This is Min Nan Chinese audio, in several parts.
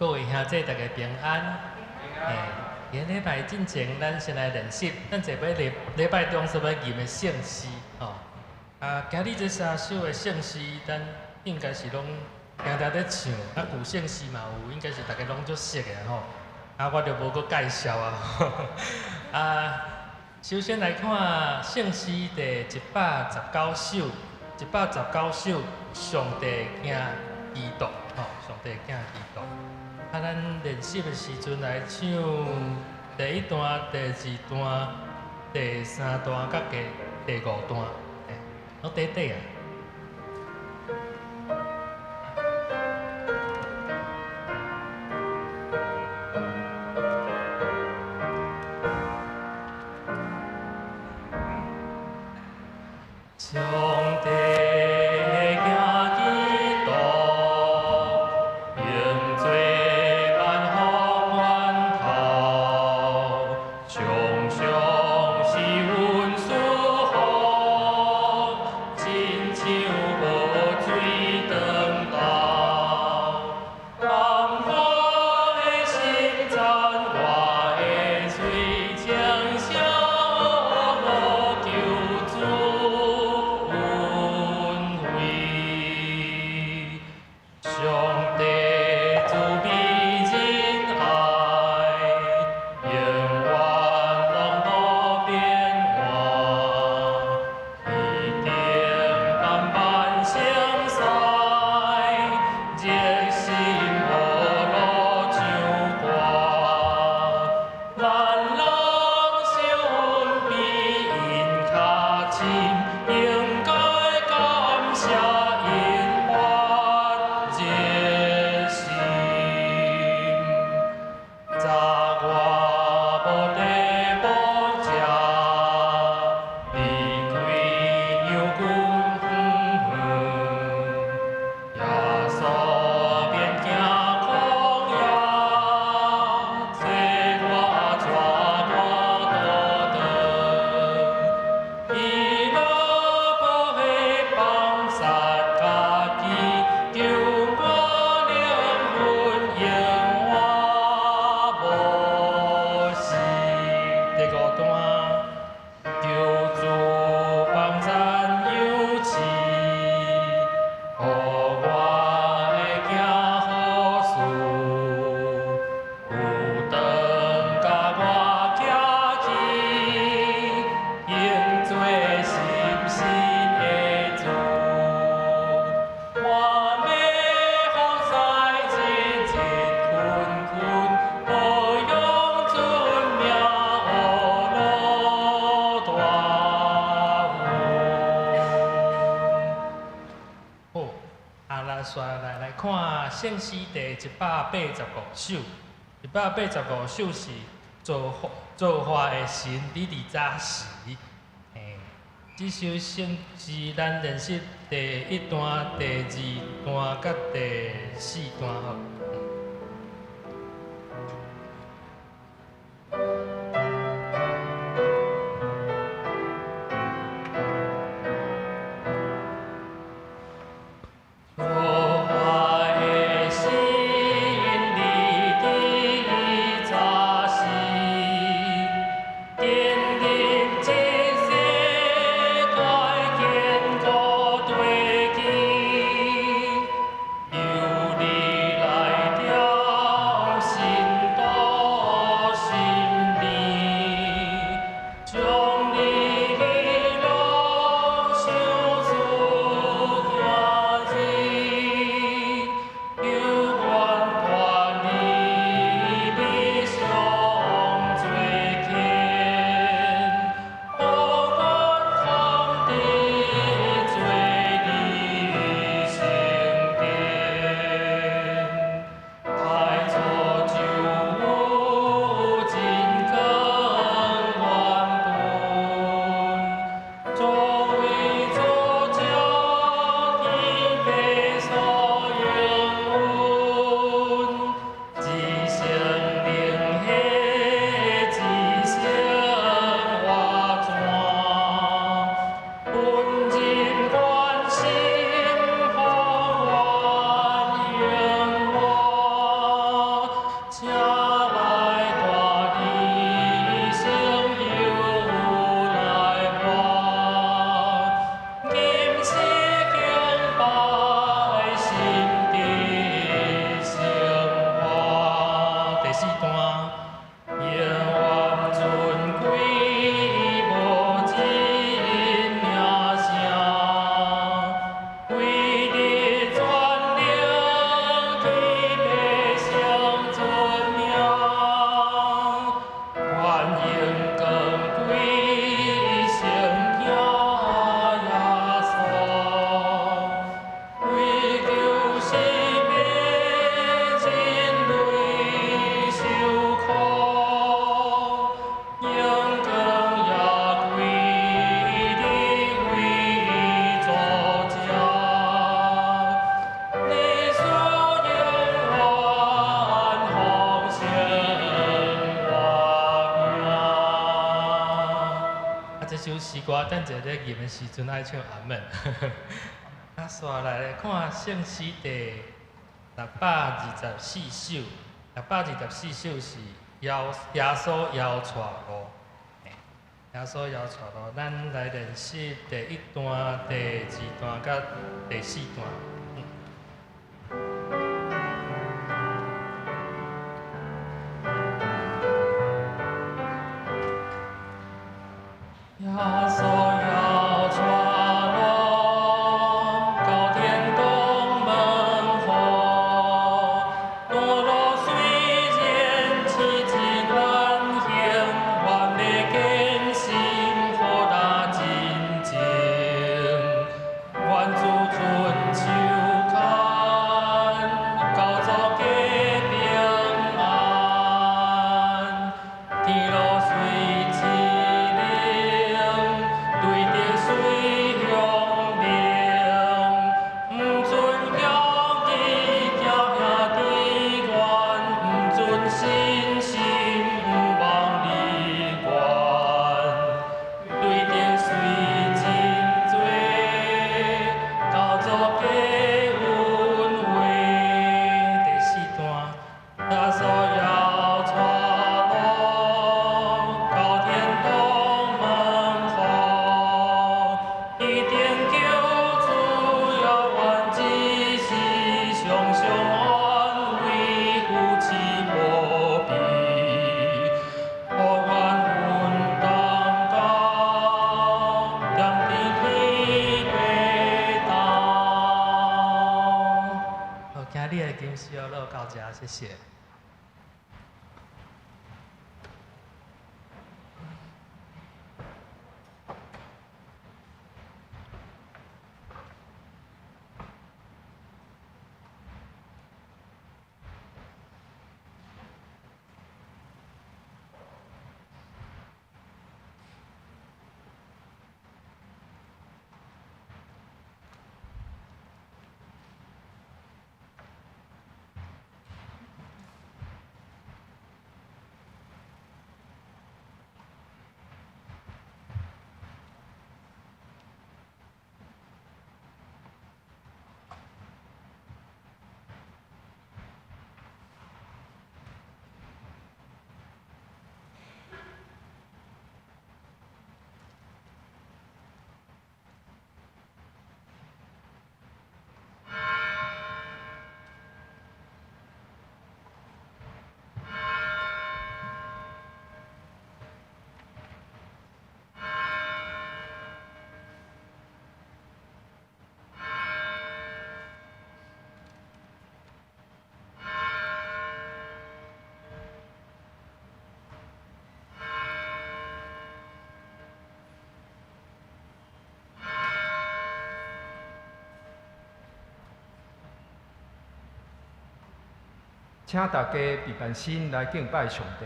各位兄弟，大家平安。欸，今禮拜進前，咱先來練習，咱這擺禮禮拜中所欲吟的聖詩，吼。啊，今日這三首的聖詩，咱應該是攏定定咧唱，啊，舊聖詩嘛有，應該是大家攏足熟的吼。啊，我就無閣介紹啊。啊，首先來看聖詩第119首，一百十九首，上帝囝基督，吼，上帝囝基督。啊，咱練習的時陣來唱第一段、第二段、第三段，佮第五段，欸，攏短短啊。上帝囝基督，永做萬福源頭，常常是阮賜福，親像河水長流。感我的心讚我的喙，稱謝阿羅救主恩惠。上帝慈悲仁愛，永遠攏無變換，彼定萬萬成災，熱心阿羅掌管。咱人受恩比𪜶較深，應該感謝𪜶發熱心。早我無地步食，離開羊群遠遠，耶穌免驚曠野，做我帶我倒轉。伊若無會放殺家己，救我靈魂永遠無死。第五段，求主幫贊扶持，予我會行好事，有當共我徛起，永做心神的主。我欲服侍日日勤勤，褒揚尊名阿羅大恩。好，啊，咱煞來看聖詩第185首，185首是造化的神，你佇早時。嘿，這首聖詩咱練習第一段、第二段佮第四段吼。造化的神，你佇早時，建立這世界堅固地基，由你來永遠尊貴無盡名聲，威力全能天地上尊名，歡迎光歸聖子耶穌，為救生命人類受苦，榮光也歸你為作者，你所永遠豐盛和平。啊，這首詩歌，等者咧吟的時陣愛唱阿門。啊，紲來咧看聖詩第624首，624首是耶穌搖帶路。耶穌搖帶路，咱來練習第一段、第二段佮第四段。耶穌搖帶路，到天堂門戶，路路雖然崎嶇難行，願欲堅心予若真情，願主伸手牽，交作家平安。天路雖淒冷，對著水向明，毋准猶豫行兄弟願，毋准信心望離願，對著水真濟，交作家恩惠。第四段，耶穌搖帶路，到天堂門戶，一定救主遙遠之時，常常安慰扶持保庇，予阮阮同到，踮佇天父頭。好，今日的經書落到這，謝謝。請大家預備心來敬拜上帝。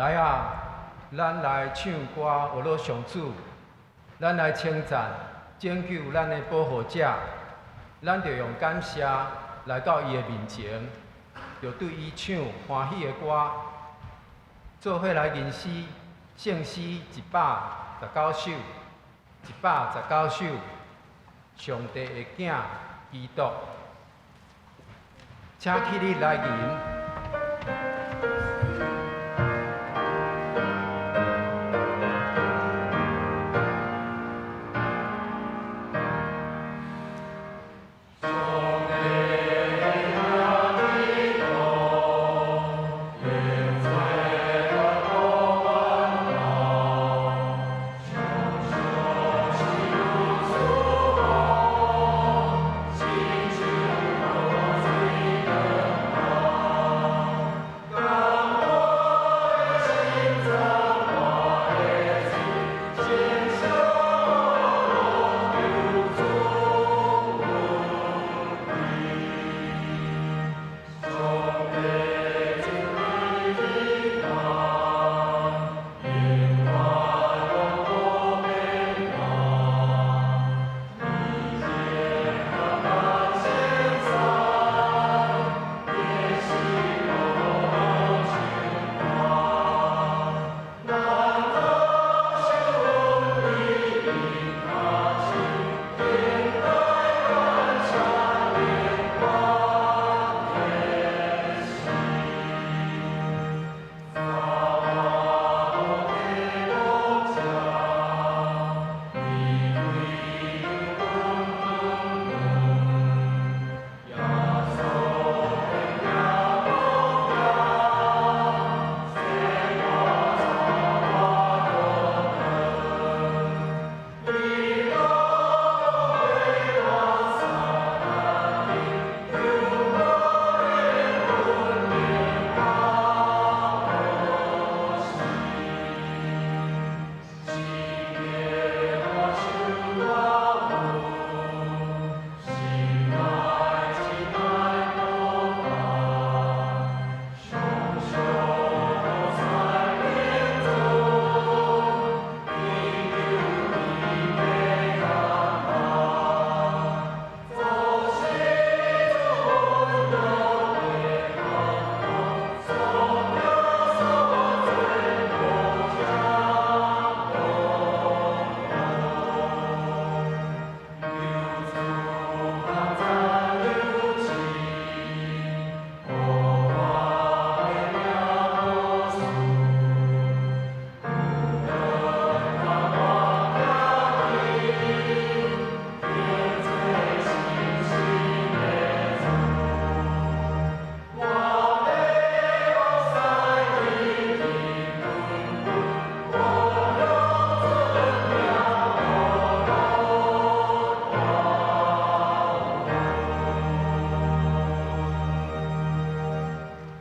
來啊，咱來唱歌，呵咾上主，咱來稱讚拯救咱的保護者，咱著用感謝來到伊的面前，著對伊唱歡喜的歌，做伙來吟詩，聖詩119首，119首，上帝的囝基督，請起立來吟。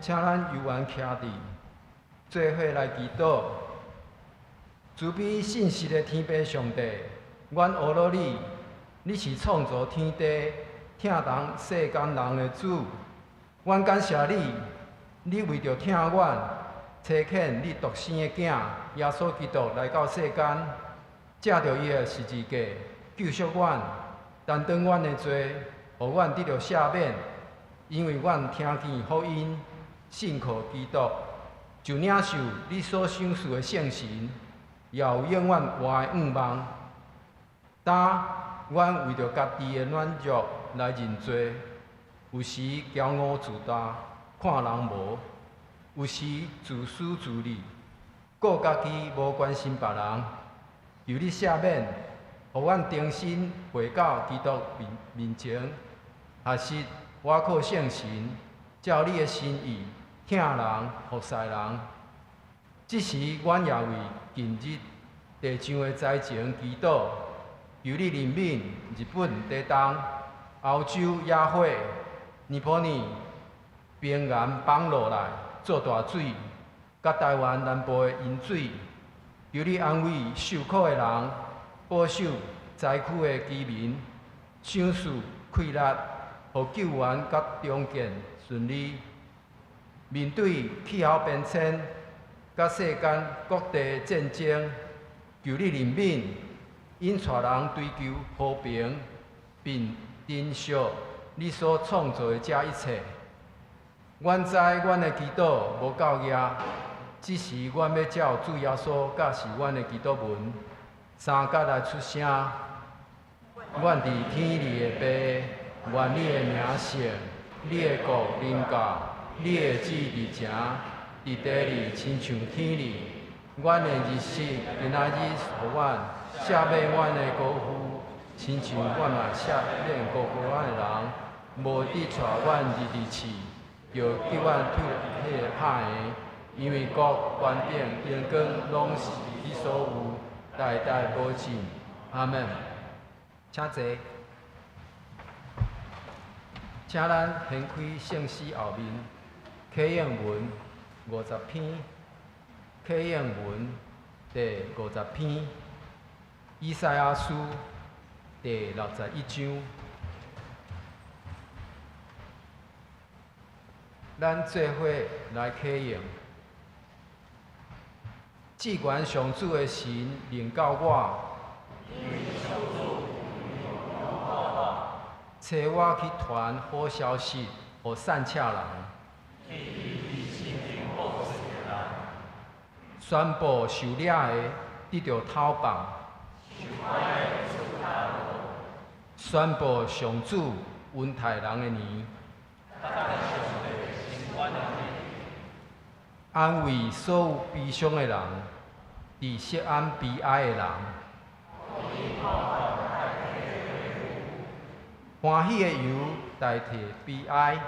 請咱猶原徛佇，做伙來祈禱。慈悲信實的天父上帝，阮呵咾你，你是創造天地、疼人世間人的主。阮感謝你，你為著疼阮，差遣你獨生的囝耶穌基督來到世間，藉著伊的十字架救贖阮，擔當阮的罪，予阮得著赦免。因為阮聽見福音，信靠基督，就領受你所賞賜的聖神，也有永遠活的願望。當阮為著家己的軟弱來認罪，有時驕傲自大，看人無；有時自私自利，顧家己，無關心別人。求你赦免，予阮重新回到基督面前，學習倚靠聖神，照你的心意疼人、服侍人。這時，阮也為近日地上的災情祈禱，求你憐憫日本地動、歐洲野火、尼泊爾平原崩落來做大水，佮台灣南部的淹水。求你安慰受苦的人，保守災區的居民，賞賜氣力，予救援佮重建順利。面對氣候變遷佮佮世間各地戰爭，求你憐憫，𪜶帶人追求和平，並珍惜你所創造的這一切。阮知阮的祈禱無夠額，只是阮欲照主耶穌教示阮的祈禱文，三角來出聲。阮佇天裡的父，願你的名聖，你的國臨到，你的旨意佇佇地裡親像天裡。阮的日食今仔日予阮，赦免阮的過負，親像阮嘛赦免過負阮的人，無得帶阮入去試，著救阮脫彼个歹的，因為國、權柄、榮光攏是你所有，代代無盡。阿門。請坐。請咱掀開聖詩後面，啟應文50篇，啟應文第50篇，以賽亞書第61章。咱做伙來啟應。至懸上主的神臨到我，差我去傳好消息予散赤人，宣布受掠的得著釋放，宣布上主恩待人的年，安慰所有悲傷的人，佇錫安悲哀的人，歡喜的油代替悲哀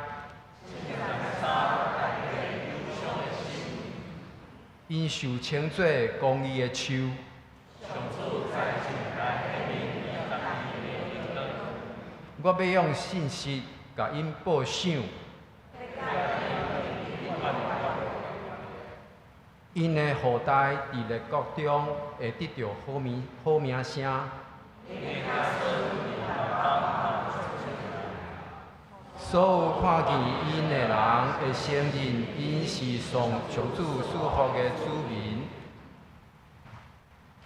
，𪜶受稱做公義的樹。我欲用信實共𪜶報賞。𪜶的後代佇列國中會得著好名聲。所有看見𪜶的人會承認𪜶是上主賜福的子民。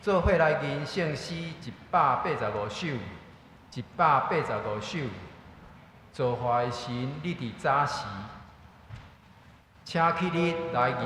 做伙來吟聖詩185首，185首。造化的神，你佇早時，請起立來吟。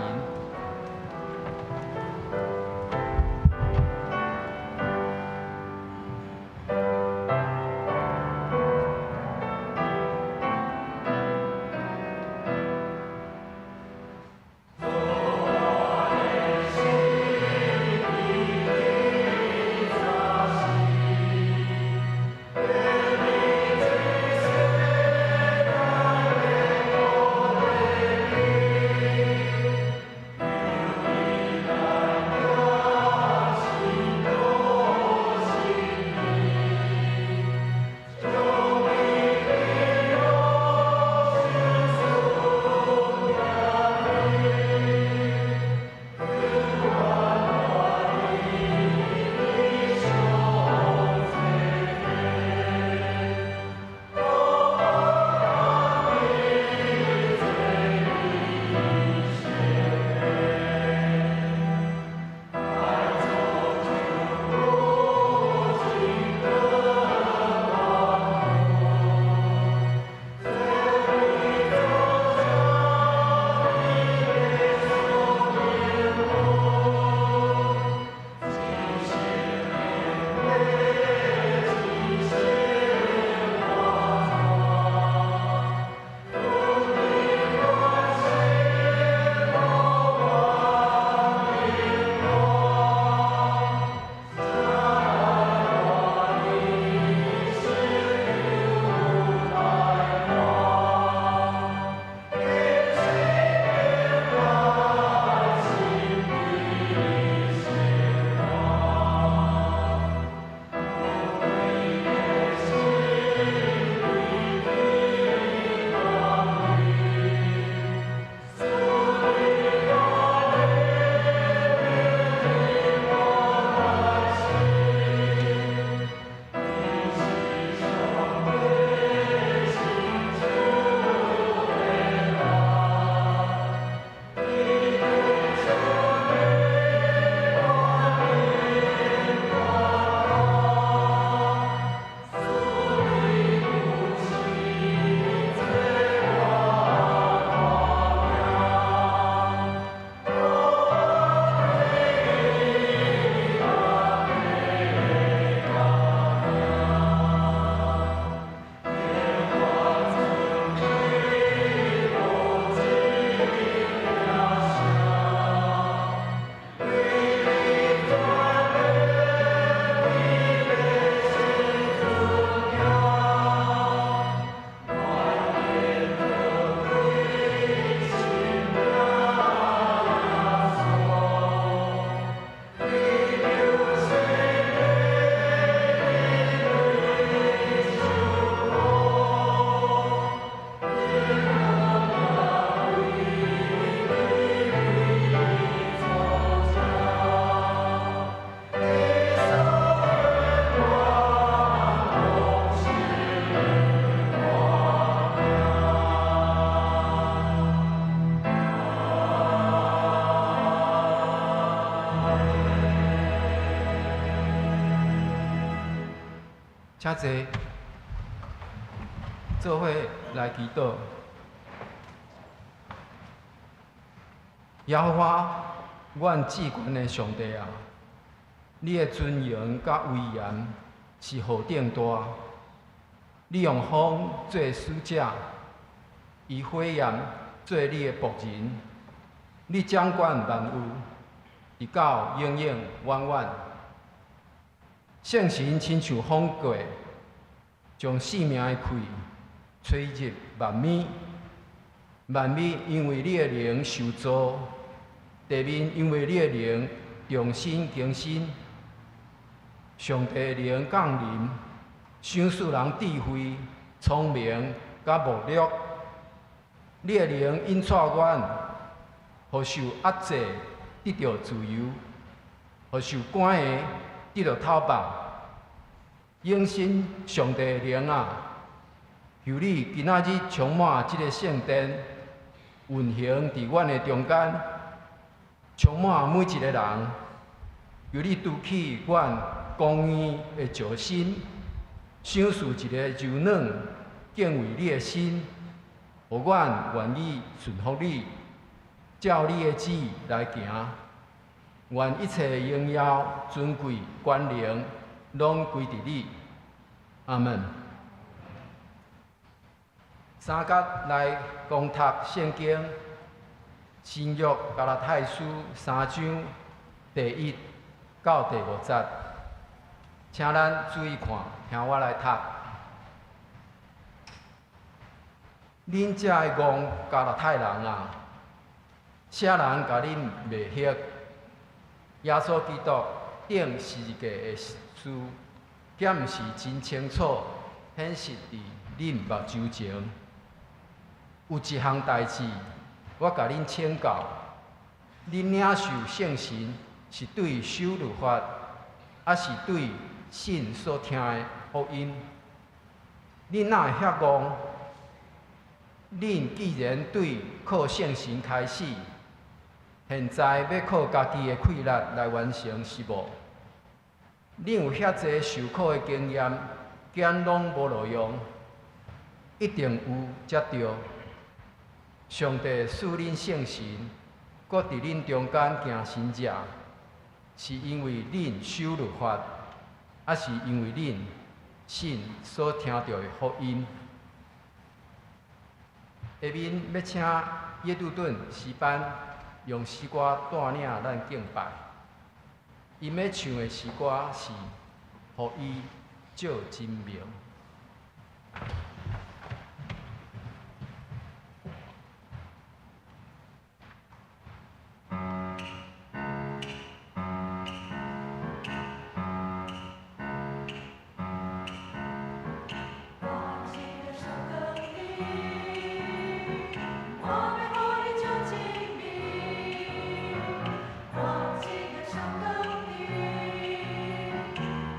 請坐，做伙來祈禱。耶和華，阮至懸的上帝啊，你的尊榮佮威嚴是何等大！你用風做使者，以火焰做你的僕人，你掌管萬有，直到永永遠遠。聖神親像風過，將生命的氣吹入萬物，萬物因為你的靈受造，地面因為你的靈重新更新。上帝的靈降臨，賞賜人智慧、聰明佮謀略。你的靈引帶阮，予受壓制得著自由，予受關的得著透放。永生上帝的靈啊，求你今仔日充滿這个聖殿，運行佇阮的中間，充滿每一个人。求你除去阮剛硬的石心，賞賜一个柔軟敬畏你的心，予阮願意順服你，照你的旨意來行。願一切榮耀、尊貴、權能，攏歸佇你。阿門。三節來恭讀聖經，新約加拉太書三章第一到第五節，請咱注意看，聽我來讀。恁這个戇加拉太人啊，啥人共恁迷惑？耶穌基督釘十字架的事，敢毋是真清楚顯示佇恁目睭前？有一項代誌，我共恁請教：恁領受聖神是對守律法，抑是對信所聽的福音？恁哪會遐戇？恁既然對靠聖神開始，現在欲靠家己的氣力來完成是無？恁有遐濟受苦的經驗，敢攏無路用？一定有才對。上帝賜恁聖神，閣佇恁中間行神跡，是因為恁守律法，抑是因為恁信所聽著的福音？下面欲請耶杜頓詩班用詩歌帶領咱敬拜。𪜶欲唱的詩歌是《予伊照真明》。我情願受割禮，我欲予你照真明。我情願受割禮，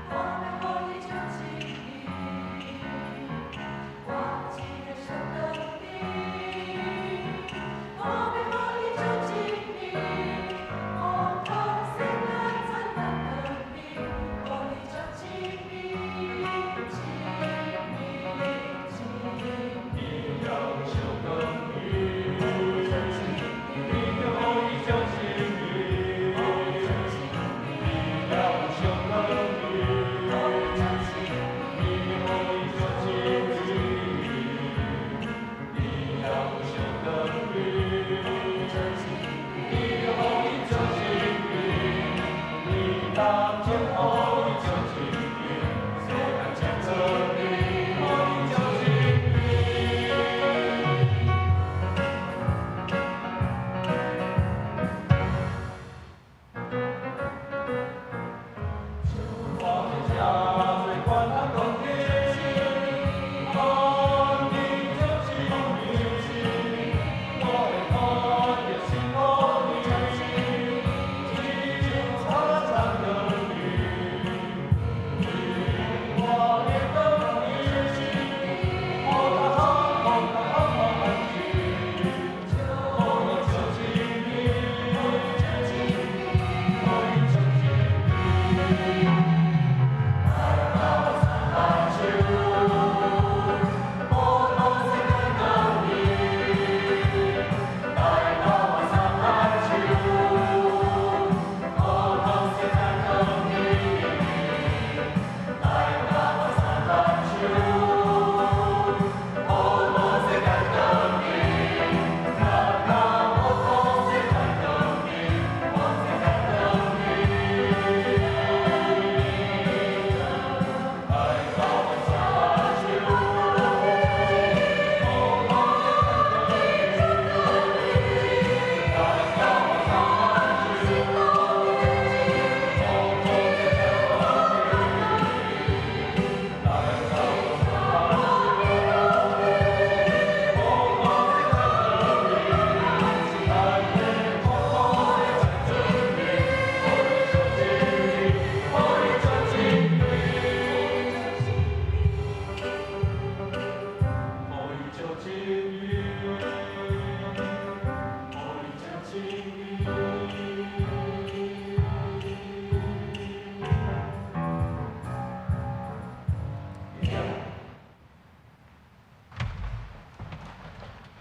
我欲予你照真明。我情願受割禮，我欲予你照真明。無靠聖靈燦爛的面，予你照真明，真明，真明。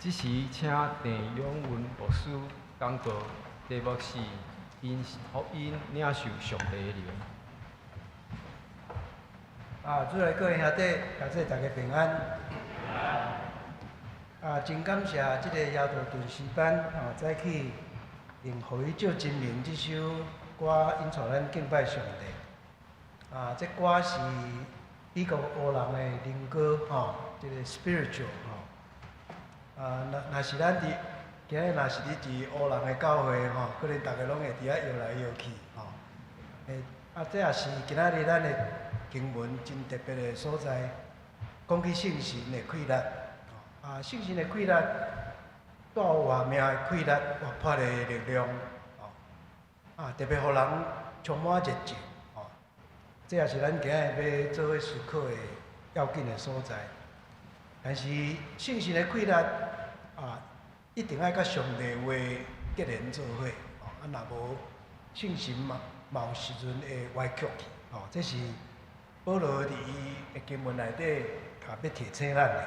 這時請鄭永文牧師講道，題目是因福音領受上帝的靈。啊，主內各位兄弟，兄姊，大家平安。啊，真感謝這個耶道頓詩班啊，早起用《予伊照真明》這首歌引帶咱敬拜上帝。啊，這歌是美國黑人的靈歌吼，這個 spiritual 吼。啊，若是咱佇今日若是佇黑人的教會吼，可能逐家攏會佇遐搖來搖去吼。欸，啊，這也是今仔日咱的經文真特別的所在，講起聖神的氣力，啊，聖神的氣力帶有活命的氣力、活潑的力量，啊，特別予人充滿熱情，吼，這也是咱今日欲做伙思考的要緊的所在。但是聖神的氣力啊，一定愛佮上帝話結連做伙，啊，若無聖神嘛有時陣會歪曲去，吼，這是保羅佇伊的經文內底啊，欲提醒咱的。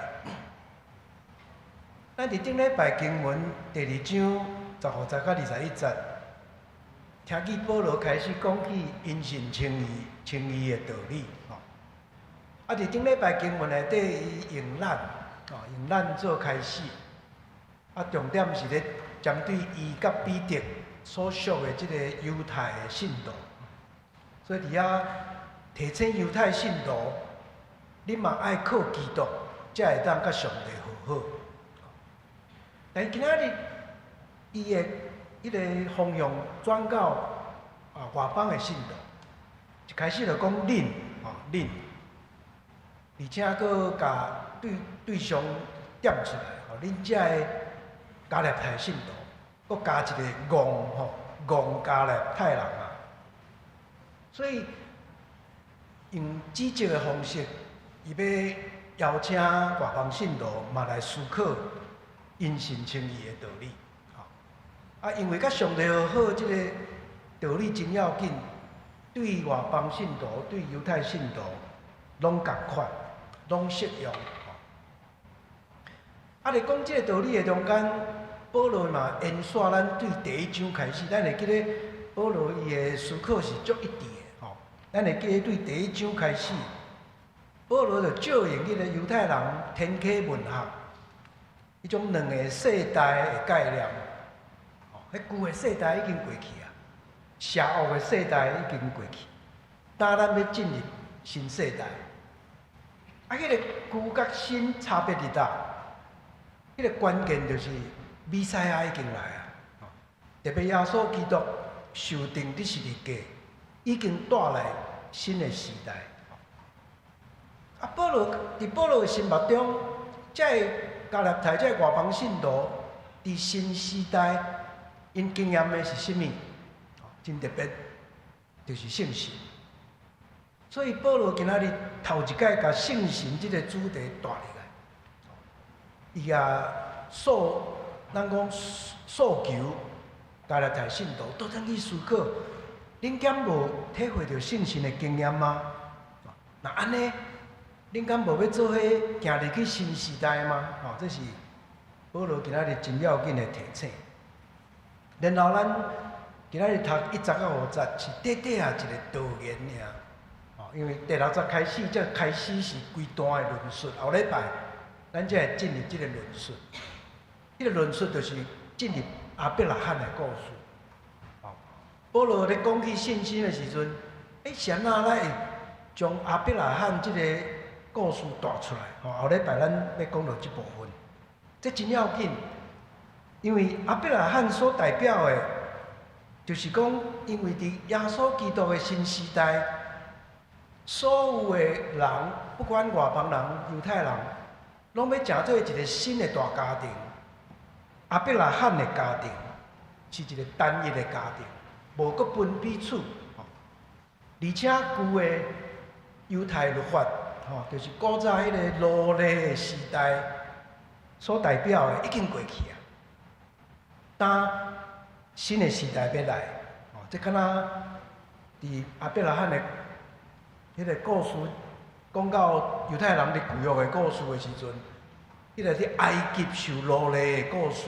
咱佇頂禮拜經文第二章15節到21節，聽見保羅開始講起因信稱義、稱義的道理。吼，啊，佇頂禮拜經文內底，伊用咱，吼，用咱做開始，啊，重點是咧針對伊佮彼得所屬的這個猶太的信徒，所以佇遐提醒猶太信徒，恁嘛愛靠基督，才會當佮上帝和好。但今仔日伊的彼個方向轉到啊外邦的信徒，一開始就講恁，吼恁，而且閣共對象點出來，吼恁遮的加勒泰信徒，閣加一個戇吼戇加勒泰人啊，所以用指責的方式，伊欲邀請外邦信徒嘛來思考因信稱義的道理。啊，因為佮上帝和好，這個道理真要緊，對外邦信徒、對猶太信徒攏仝款，攏適用。啊，佇講這個道理的中間，保羅嘛延續咱對第一章開始，咱會記得保羅伊的思考是足一致的吼。咱會記得對第一章開始，保羅就借用彼個猶太人天啟文學，彼種兩个世代的概念。彼舊的世代已經過去啊，邪惡的世代已經過去，今咱欲進入新世代。啊，彼個舊佮新差別佇佗？彼個關鍵就是彌賽亞已經來啊！特別耶穌基督受釘佇十字架，已經帶來新的時代。啊，保羅佇保羅的心目中，這个加勒泰這个外邦信徒佇新時代，𪜶經驗的是啥物？真特別，就是聖神。所以保羅今仔日頭一擺共聖神這個主題帶入來，伊也訴咱講訴求加勒泰信徒，倒轉去思考，恁敢無體會著聖神的經驗嗎？若按呢，恁敢無欲做伙行入去新時代嗎？吼，這是保羅今仔日真要緊的提醒。然後咱今仔日讀1節到5節是短短仔一個導言爾，吼，因為第六節開始，這開始是規段的論述。後禮拜咱才會進入這個論述。這個論述就是進入亞伯拉罕的故事。吼，保羅咧講起信心的時陣，欸，是按怎咱會將亞伯拉罕這個故事帶出來？吼，後禮拜咱欲講著這部分，這真要緊。因為亞伯拉罕所代表的，就是講，因為佇耶穌基督的新時代，所有的人，不管外邦人、猶太人，攏欲成做一個新的大家庭。亞伯拉罕的家庭是一個單一的家庭，無閣分彼此。而且舊的猶太律法，吼，就是古早彼個奴隸的時代所代表的，已經過去啊。當新的時代欲來，吼，這敢若佇亞伯拉罕的彼個故事，講到猶太人佇舊約的故事的時陣，彼个佇埃及受奴隸的故事，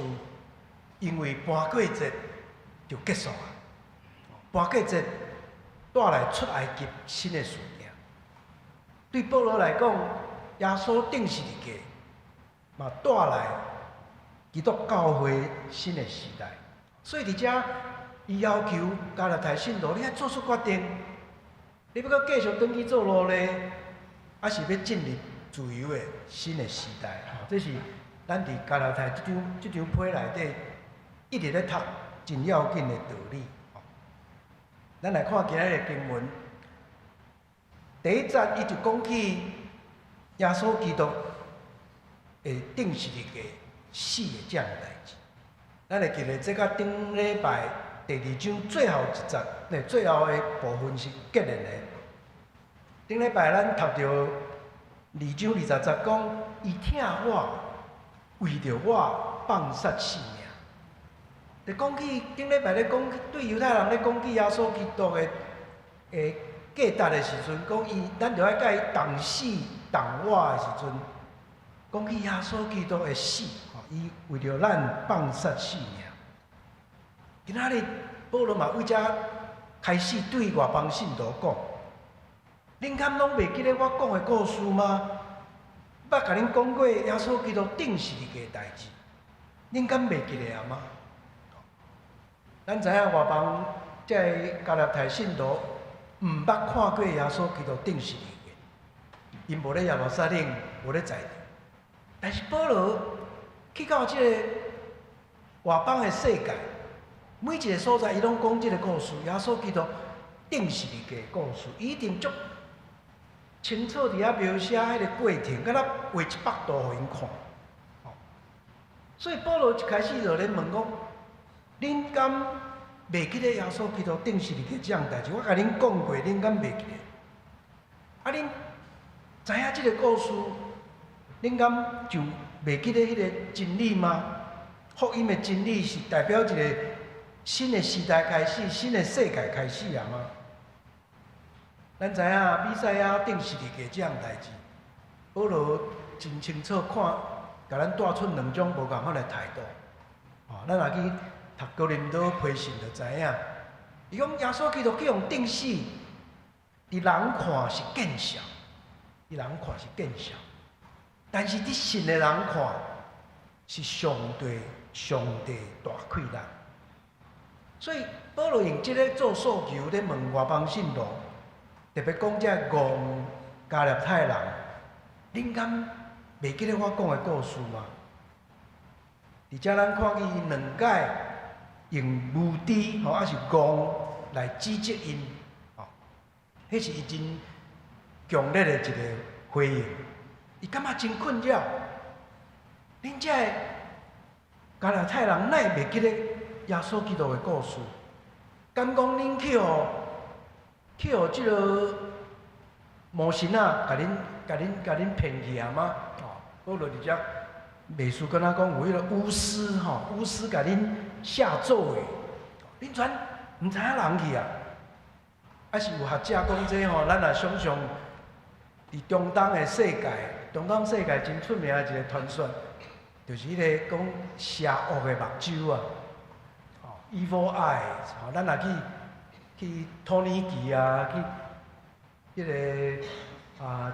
因為盤過節就結束啊。盤過節帶來出埃及新的事件。對保羅來講，耶穌釘十字架嘛帶來基督教會新的時代。所以佇遮，伊要求加拉太信徒，你愛做出決定，你欲閣繼續轉去做奴隸，抑是欲進入自由的新的時代？這是咱佇加拉太這張批內底一直咧讀真要緊的道理。咱來看今仔日的經文，第一節伊就講起耶穌基督會釘十字架死的這項代誌。咱會記得這佮頂禮拜第二章最後一節，那最後的部分是結連的。頂禮拜咱讀著二章20節講，伊疼我，為著我放殺性命。就講起頂禮拜咧講起對猶太人咧講起耶穌基督的價值的時陣，講伊咱著愛佮伊同死同活的時陣，講起耶穌基督的死，伊為著咱放殺性命。今仔日保羅嘛為遮開始對外邦信徒講：恁敢攏袂記得我講的故事嗎？捌共恁講過耶穌基督釘十字架的代誌，恁敢袂記得啊嗎？咱知影外邦這个加拉太信徒毋捌看過耶穌基督釘十字架，𪜶無咧耶路撒冷，無咧在場。但是保羅去到這个外邦的世界，每一个所在，伊攏講這个故事，耶穌基督釘十字架的故事，伊一定足清楚佇遐描寫彼个過程，敢若畫一幅圖予𪜶看。所以保羅一開始就咧問講：恁敢袂記得耶穌基督釘十字架這項代誌？我共恁講過，恁敢袂記得？啊，恁知影這个故事，恁敢就袂記得彼个真理嗎？福音的真理是代表一个新的時代開始，新的世界開始啊嗎？咱知影彌賽亞釘十字架這項代誌，保羅真清楚看，共咱帶出兩種無仝款的態度。哦，咱若去讀哥林多批信就知影，伊講耶穌基督去予釘死，佇人看是見笑，佇人看是見笑，但是佇信的人看是上帝上帝大氣力。所以保羅用這个做訴求咧問外邦信徒，特別講這戇加拉太人，恁敢袂記得我講的故事嗎？佇遮咱看見伊兩擺用無知吼，抑是戇來指責𪜶，吼，彼是伊真強烈的一个回應。伊感覺真困擾，恁這个加拉太人哪會袂記得耶穌基督的故事？敢講恁去予這个魔神仔，共恁騙去啊嗎？吼，保羅佇遮袂輸敢若講有彼个巫師吼，巫師共恁下咒語，恁全毋知影人去啊！抑是有學者講這吼，咱若想象佇中東的世界，中東世界真出名的一个傳說，就是彼个講邪惡的目睭啊，吼，evil eyes，吼，咱若去土耳其啊，去彼个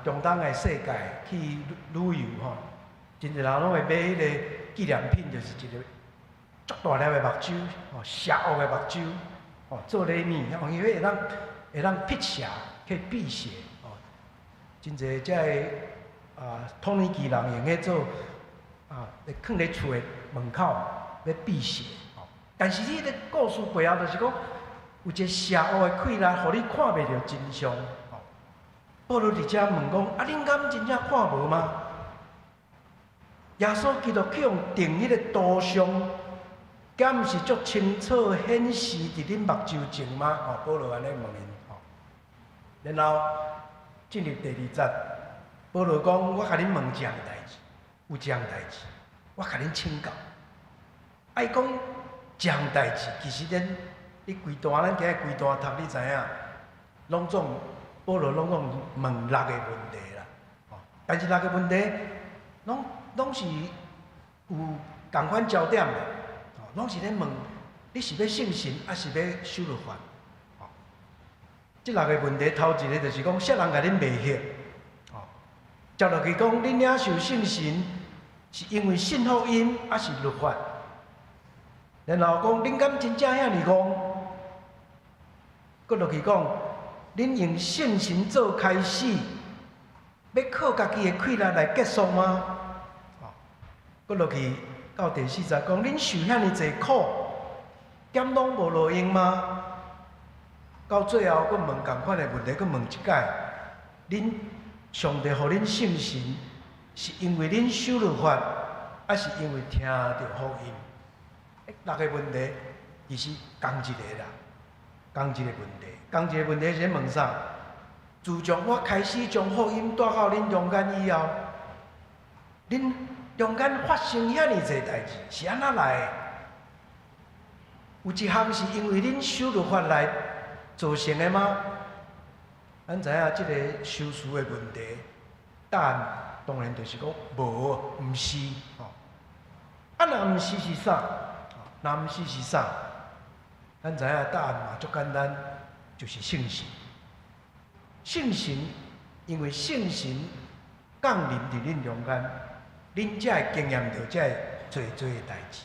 中東的世界去旅遊吼，真濟人攏會買彼个紀念品，就是一个足大粒的目睭，吼，邪惡的目睭，吼，做禮物，因為會當辟邪，可以辟邪，吼，真濟這个土耳其人用彼做會囥佇厝的門口，欲辟邪，吼。但是彼个故事背後就是講，有一個邪惡的氣力，予你看袂著真相，吼。保羅佇遮問講：啊，恁敢真正看無嗎？耶穌基督去予釘彼個圖像，敢毋是足清楚顯示佇恁目睭前嗎？吼，保羅按呢問𪜶，吼。然後進入第二節，保羅講：我共恁問一項代誌，有一項代誌，我共恁請教。啊，伊講一項代誌，其實咱你規段咱今日規段讀，你知影，攏總保羅攏總問六個問題啦。吼，但是六個問題攏攏是有仝款焦點的，攏是咧問你是欲信神，抑是欲守律法？這六个問題，頭一个就是講，啥人共恁迷惑？接落去講，恁領受聖神是因為信福音，抑是律法？然後講，恁敢真正遐爾戇？閣落去講，恁用聖神做開始，欲靠家己的氣力來結束嗎？閣落去到第四節講，恁受遐爾濟苦，敢攏無路用嗎？到最後，閣問仝款的問題，閣問一擺：恁上帝予恁聖神，是因為恁守律法，抑是因為聽著福音？六个問題其實仝一个啦，仝一個問題，仝一個問題是問啥？自從我開始將福音帶到恁中間以後，恁中間發生遐爾濟代誌，是按怎來的？有一項是因為恁守律法來造成的嗎？咱知影這个修辭的問題，答案當然就是講無，毋是吼。啊，若毋是是啥？若毋是是啥？咱知影答案嘛足簡單，就是聖神。聖神因為聖神降臨佇恁中間，恁才會經驗著這个濟濟的代誌。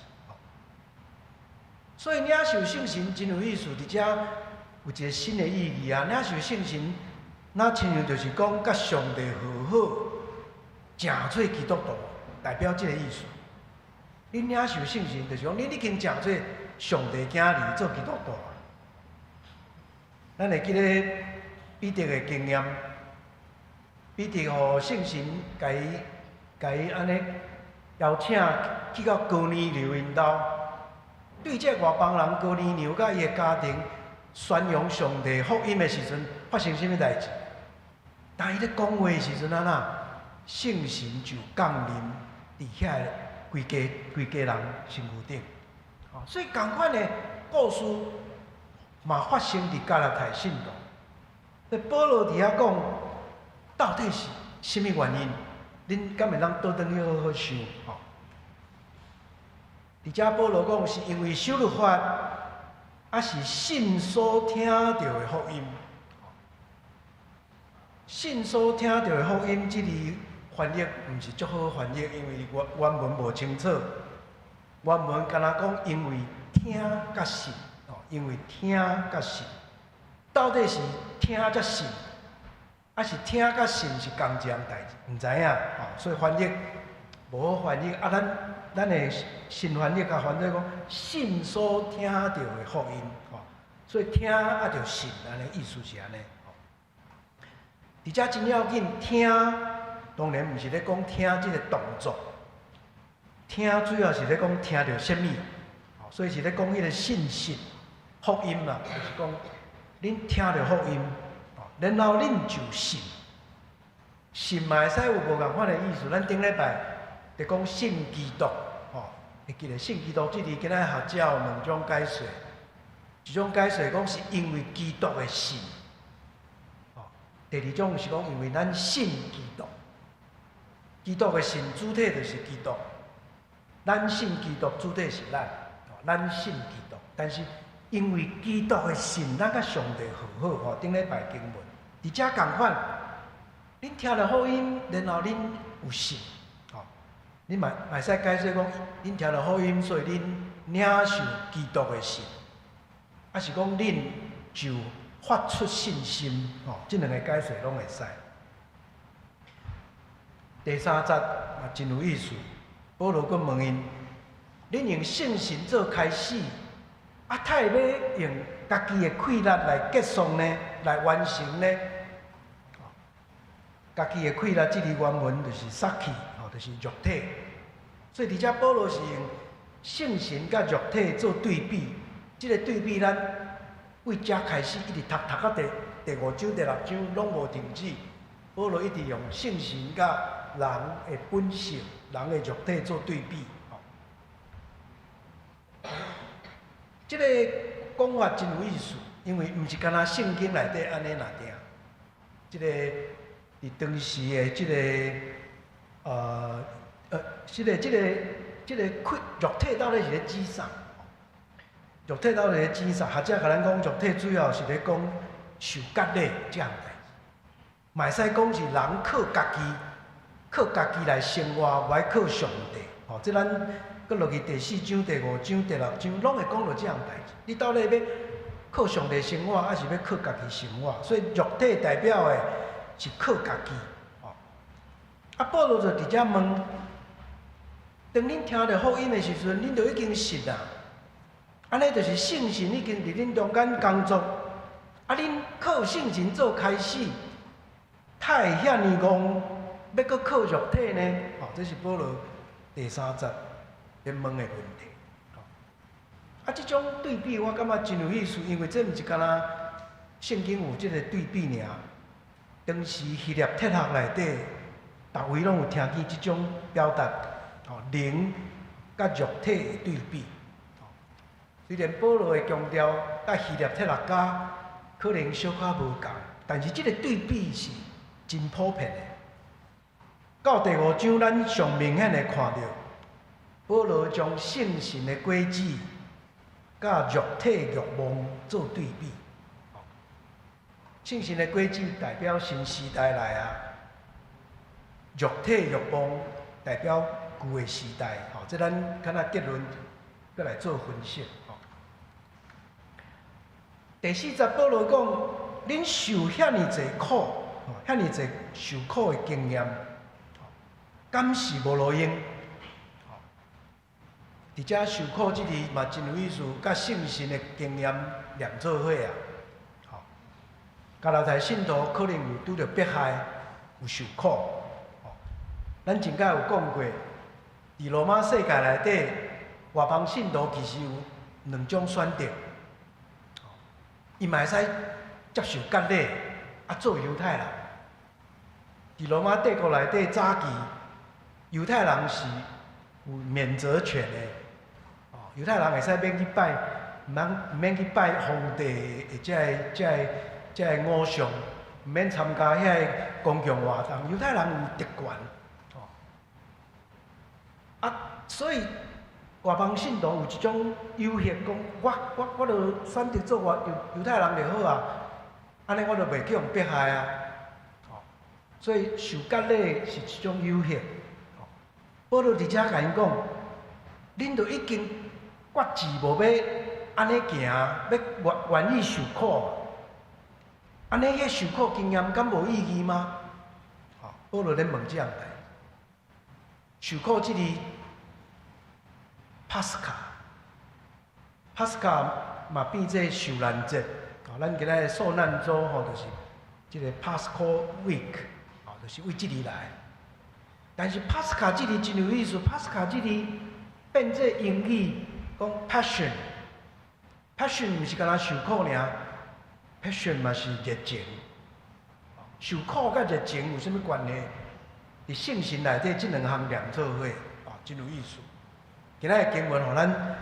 所以領受聖神真有意思，佇遮有一个新的意義啊！領受聖神，若親像就是講佮上帝和好，成做基督徒，代表這个意思。恁領受聖神，就是講恁已經成做上帝囝兒，做基督徒。咱會記得彼得的經驗，彼得予聖神共伊共伊按呢邀請去到哥尼流𪜶兜，對這外邦人哥尼流佮伊的家庭宣揚上帝福音的時陣，發生啥物代誌？當伊咧講話的時陣，按怎聖神就降臨佇遐規家規家人身軀頂。所以仝款的故事嘛發生佇加拉太信徒。這保羅佇遐講，到底是啥物原因？恁敢會當倒轉去好好想？吼。佇遮保羅講，是因為守律法，抑是信所聽著的福音？信所聽著的福音，這字翻譯毋是足好翻譯，因為原原文無清楚。原文敢若講，因為聽佮信，哦，因為聽佮信，到底是聽才信，抑是聽佮信是仝一項代誌？毋知影，吼，所以翻譯無好翻譯。啊，咱咱的新翻譯共翻做講，信所聽著的福音，吼，所以聽啊著信，按呢意思是按呢。佇遮真要緊，聽當然毋是咧講聽這个動作，聽主要是咧講聽著啥物，所以是咧講彼个信息、福音啦，就是講恁聽著福音，然後恁就信，信嘛會使有無仝款的意思。咱頂禮拜佇講信基督，吼，會記得信基督這字，今仔學者有兩種解說，一種解說講是因為基督的信。第二種是講，因為咱信基督，基督的信主體就是基督，咱信基督主體是咱，咱信基督，但是因為基督的信，咱佮上帝和好。吼，頂禮拜經文，佇遮仝款，恁聽著福音，然後恁有信，吼，恁嘛會使解釋講，恁聽著福音，所以恁領受基督的信，抑是講恁就發出信心，吼，這兩个解釋攏會使。第三節嘛真有意思，保羅閣問𪜶：恁用聖神做開始，啊，哪會欲用家己的氣力來結束呢？來完成呢？家己的氣力，這字原文就是 σάρξ，吼，就是肉體。所以佇遮保羅是用聖神佮肉體做對比，這个對比咱對遮開始一直讀讀到第第五章、第六章攏無停止。保羅一直用聖神佮人的本性、人的肉體做對比。吼，這个講法真有意思，因為毋是干焦聖經內底按呢爾定。這个佇當時的這个是的，這個氣肉體到底是咧指啥？肉體到底咧指啥？學者共咱講，肉體主要是咧講受割禮這項代誌，嘛會使講是人靠家己，靠家己來生活，無愛靠上帝。吼，這咱閣落去第四章、第五章、第六章，攏會講著這項代誌。你到底欲靠上帝生活，抑是欲靠家己生活？所以肉體代表的是靠家己。吼，啊，保羅就佇遮問：當恁聽著福音的時陣，恁就已經信啊？按呢就是聖神已經佇恁中間工作。啊，恁靠聖神做開始，哪會遐爾戇，欲閣靠肉體呢？吼，這是保羅第三節咧問的問題。啊，這種對比我感覺真有意思，因為這毋是干焦聖經有這個對比爾。當時希臘哲學內底，逐位攏有聽見這種表達，吼，靈佮肉體的對比。雖然保羅會強調，佮希臘哲學家可能小可無仝，但是這個對比是真普遍的。到第五章，咱上明顯的看著，保羅將聖神的果子佮肉體欲望做對比。聖神的果子代表新時代來啊，肉體欲望代表舊的時代。吼，這咱較若結論，閣來做分析。第四節保羅講，恁受遐爾濟苦，遐爾濟受苦的經驗，敢是無路用？佇遮受苦這字嘛真有意思，佮聖神的經驗連做伙啊。加拉太信徒可能有拄著迫害，有受苦。咱前擺有講過，佇羅馬世界內底，外邦信徒其實有兩種選擇。伊嘛會使接受割禮，啊做猶太人。佇羅馬帝國內底早期，猶太人是有免責權的，哦，猶太人會使免去拜，毋免去拜皇帝的這個偶像，毋免參加遐个公共活動。猶太人有特權，哦，啊，所以外邦信徒有一種誘惑，講我著選擇做猶太人就好啊，按呢我就袂去予迫害啊。所以受割禮是一種誘惑。保羅佇遮共𪜶講，恁都已經決志無欲按呢行，欲願意受苦，按呢彼受苦經驗敢無意義嗎？保羅咧問這項代誌。受苦這字，帕斯卡，帕斯卡嘛變做受難節。咱今仔受難週吼，就是這個 Paschal Week，就是為這字來。但是帕斯卡這字真有意思，帕斯卡這字變做英語講 passion，passion 毋是干焦受苦爾，passion 嘛是熱情。受苦佮熱情有啥物關係？佇聖神內底，這兩項連做伙，啊，真有意思。今仔的經文予咱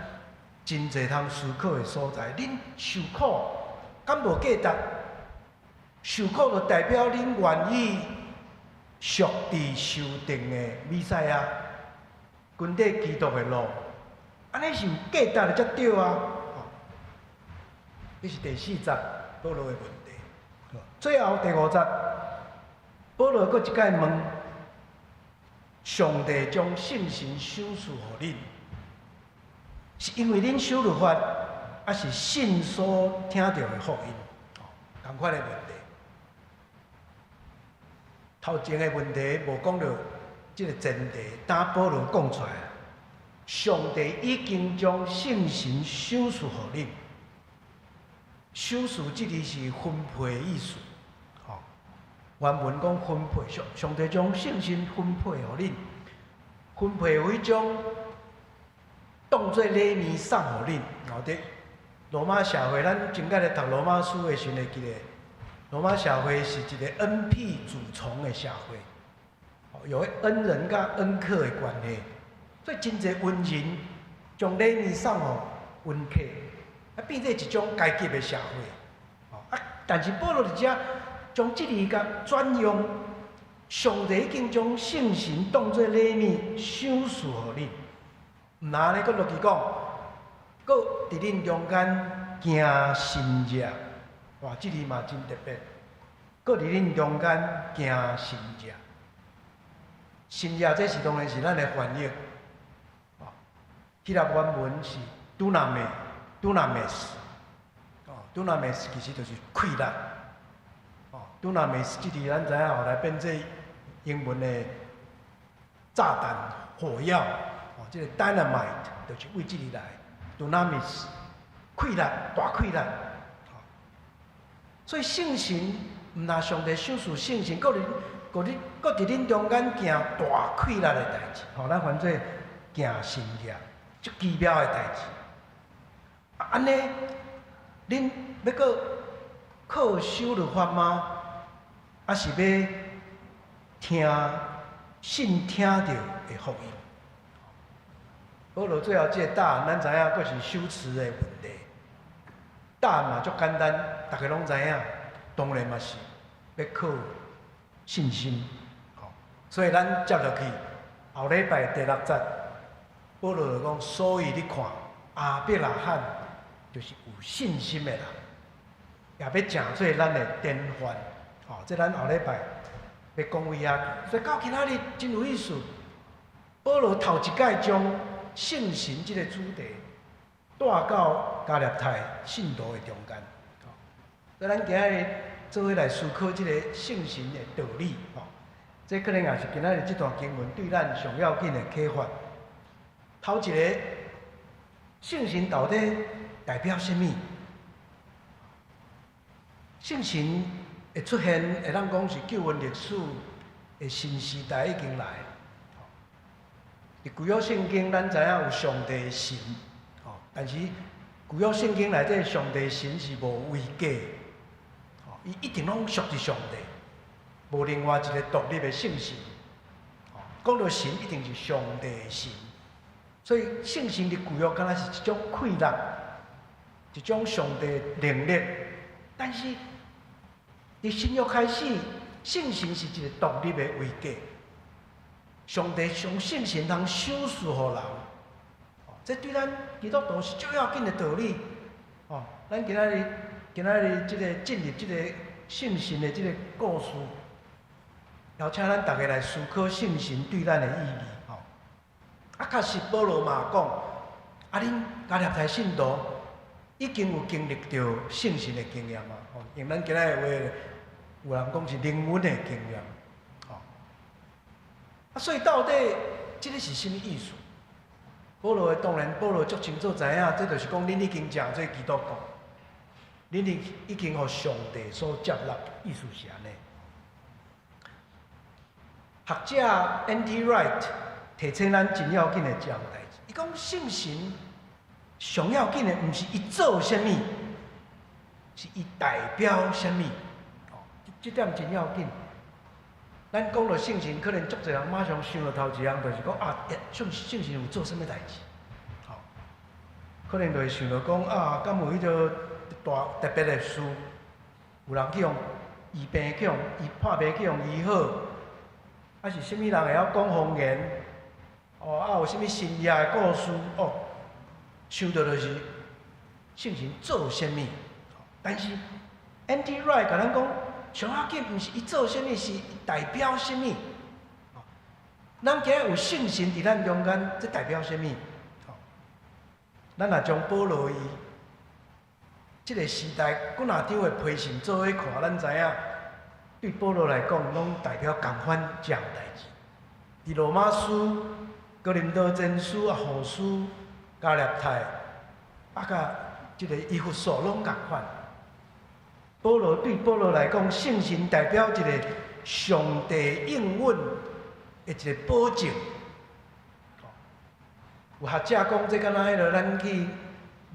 真濟通思考的所在。恁受苦敢無價值？受苦就代表恁願意贖治受定的彌賽亞，跟綴基督的路，按呢是有價值的才對啊！這是第四節保羅的問題。最後第五節，保羅閣一擺問：上帝將聖神賞賜予恁，是因為恁守律法，抑是信所聽著的福音？仝款的問題。頭前的問題無講著這個前提，當保羅講出來，上帝已經將聖神賞賜予恁。賞賜這字是分配的意思，吼。原文講分配，上帝將聖神分配予恁，分配有彼種當做禮物送予恁。吼，佇羅馬社會，咱前擺咧讀羅馬書的時陣會記得，羅馬社會是一個恩庇主從的社會，有恩人佮恩客的關係，所以真濟恩人將禮物送予恩客，啊變做一種階級的社會。啊，但是保羅佇遮將這字共轉用，上帝已經將聖神當做禮物賞賜予恁。毋但按呢，閣落去講，閣佇恁中間行神跡。哇，這字嘛真特別。閣佇恁中間行神跡，神跡這是當然是咱的翻譯。希臘原文是 dunami，dunamis。哦，dunamis 其實就是氣力。哦，dunamis 這字咱知影後來變做英文的炸彈、火藥。哦，這個 dynamite 就是為這字來。dunamis 氣力，大氣力。所以聖神毋但上帝賞賜聖神，閣佇閣你閣佇恁中間行大氣力的代誌，吼，咱翻做行神跡，足奇妙的代誌。按呢，恁欲閣恪守律法嗎？抑是欲聽信聽著的福音？保羅最後這個答案，咱知影，閣是修辭的問題。答案嘛足簡單，逐家攏知影。當然嘛是欲靠信心，吼。所以咱接落去後禮拜第六節，保羅就講：所以你看，亞伯拉罕就是有信心的人，也欲成做咱的典範。吼，這咱後禮拜欲講為遐。所以到今仔日真有意思。保羅頭一擺將聖神這個主題帶到加拉太信徒的中間。所以咱今仔日做伙來思考這個聖神的道理，吼，這可能也是今仔日這段經文對咱上要緊的啟發。頭一個，聖神到底代表啥物？聖神的出現，會當講是救恩歷史的新時代已經來。佇舊約聖經，咱知影有上帝的神，吼，但是舊約聖經內底上帝神是無位格，吼，伊一定攏屬佇上帝，無另外一個獨立的聖神。講到神，一定是上帝的神，所以聖神佇舊約敢若是一種氣力，一種上帝能力。但是佇新約開始，聖神是一個獨立的位格。上帝將聖神通賞賜予人，這對咱基督徒是最要緊的道理。哦，咱今仔日這個進入這個聖神的這個故事，邀請咱逐家來思考聖神對咱的意義。吼，啊，確實保羅嘛講，啊，恁加拉太信徒已經有經歷著聖神的經驗啊。吼，用咱今仔日的話，有人講是靈恩的經驗。啊，所以到底這個是啥物意思？保羅當然，保羅足清楚知影，這就是講恁已經成做基督徒，恁已經予上帝所接納，意思是按呢。學者 N.T. Wright 提醒咱真要緊的一項代誌，伊講聖神上要緊的毋是伊做啥物，是伊代表啥物。哦，這點真要緊。咱講到聖神，可能足濟人馬上想到頭一項，就是講啊，聖神有做啥物代誌？吼，可能就會想到講啊，敢有彼個大特別的事，有人去予醫病，去予醫破病，去予醫好，抑是啥物人會曉講方言？哦，啊有啥物神跡的故事？哦，想到就是聖神做啥物？但是 N.T. Wright 共咱講，上要緊毋是伊做啥物，是代表啥物？咱今日有聖神佇咱中間，這代表啥物？咱若將保羅伊這個時代幾若張的批信做伙看，咱知影對保羅來講，攏代表仝款一項代誌。佇羅馬書、哥林多前書、啊後書、加拉太，啊佮這個以弗所攏仝款。保羅對保羅來講，聖神代表一個上帝應允的一個保證。有學者講，這敢若彼落咱去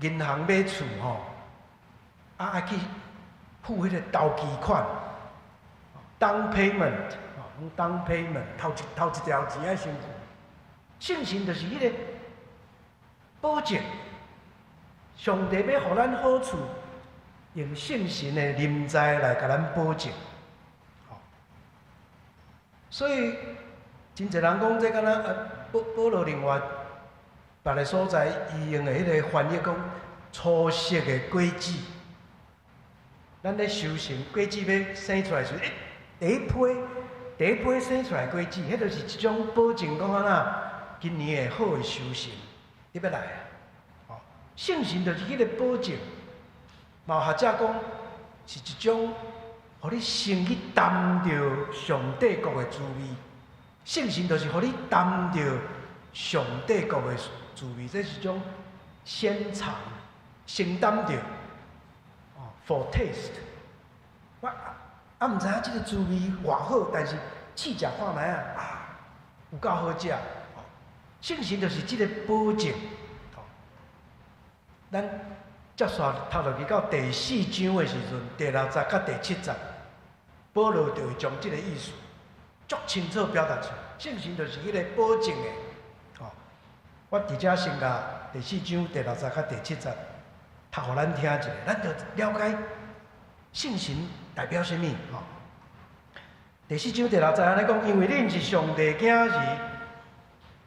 銀行買厝吼，啊愛去付彼個頭期款，down payment，吼，down payment，頭一條錢愛先付。聖神就是彼個保證，上帝欲予咱好處，用聖神的臨在來共咱保證。所以真濟人講這敢若啊，保保羅另外別个所在，伊用的彼个翻譯講初熟的果子。咱咧收成果子欲生出來時，欸，第一批生出來果子，彼就是一種保證講按怎，今年會好的收成，你欲來啊！哦，聖神就是彼個保證。嘛有學者講是一種，予你先去擔著上帝國的滋味。聖神就是予你擔著上帝國的滋味，這是一種先嘗、先擔著。哦，foretaste。我啊毋知影這个滋味偌好，但是試食看覓啊，啊，有夠好食。哦，聖神就是這個保證。哦，咱接續讀落去到第四章的時陣，第六節佮第七節，保羅就會將這個意思足清楚表達出來。聖神就是彼個保證的。哦，我佇遮先共第四章第六節佮第七節讀予咱聽一下，咱就了解聖神代表啥物。吼，第四章第六節按呢講，因為恁是上帝囝兒，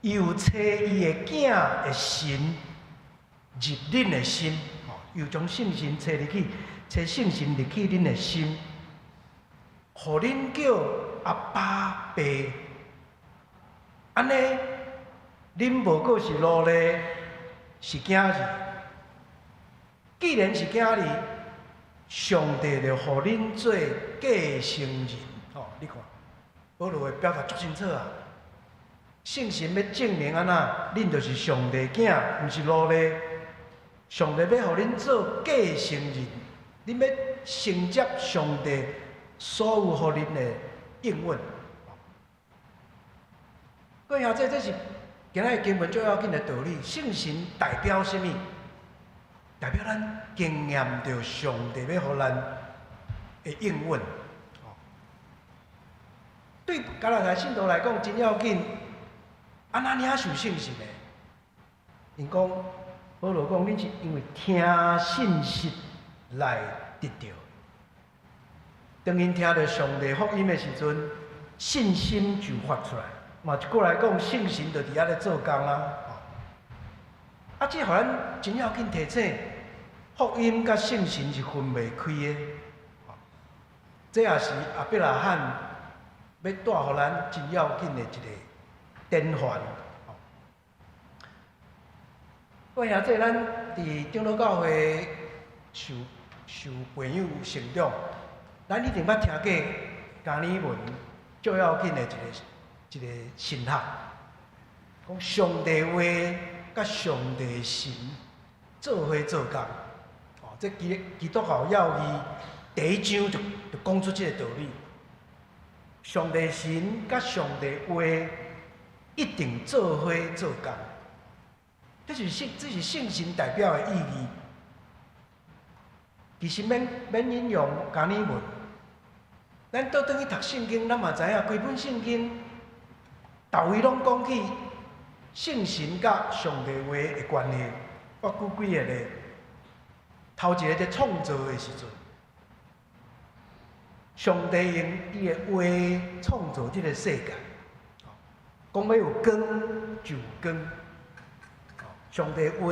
伊有差伊的囝的神入恁的心。吼，又將聖神差入去，差聖神入去恁的心，予恁叫阿爸爸。按呢，恁無閣是奴隸，是囝兒。既然是囝兒，上帝就予恁做繼承人。吼，你看，保羅的表達足清楚啊！聖神欲證明按怎，恁就是上帝囝，毋是奴隸。上帝欲予恁做繼承人，恁欲承接上帝所有予恁的應允。各位兄弟，這是今仔日經文最要緊的道理。聖神代表啥物？代表咱經驗著上帝欲予咱的應允。對加拉太信徒來講，真要緊。按怎領受聖神的？𪜶講，保羅講，恁是因為聽信息來得著。當𪜶聽著上帝福音的時陣，信心就發出來。嘛，一句來講，聖神就佇遐咧做工啊。啊，這予咱真要緊提醒，福音佮聖神是分袂開的。這也是亞伯拉罕欲帶予咱真要緊的一個典範。各位兄弟，咱佇長老教會受受培養成長，咱一定捌聽過迦爾文最要緊的一個神學，講上帝話佮上帝神做伙做工。哦，這基督教要義第一章就講出這個道理。上帝神佮上帝話一定做伙做工，這是聖神代表的意義。其實免免引用迦爾文，咱倒轉去讀聖經，咱嘛知影，規本聖經，逐位攏講起聖神佮上帝話的關係。我舉幾個例，頭一个佇創造的時陣，上帝用伊的話創造這個世界，講欲有光就有光，上帝話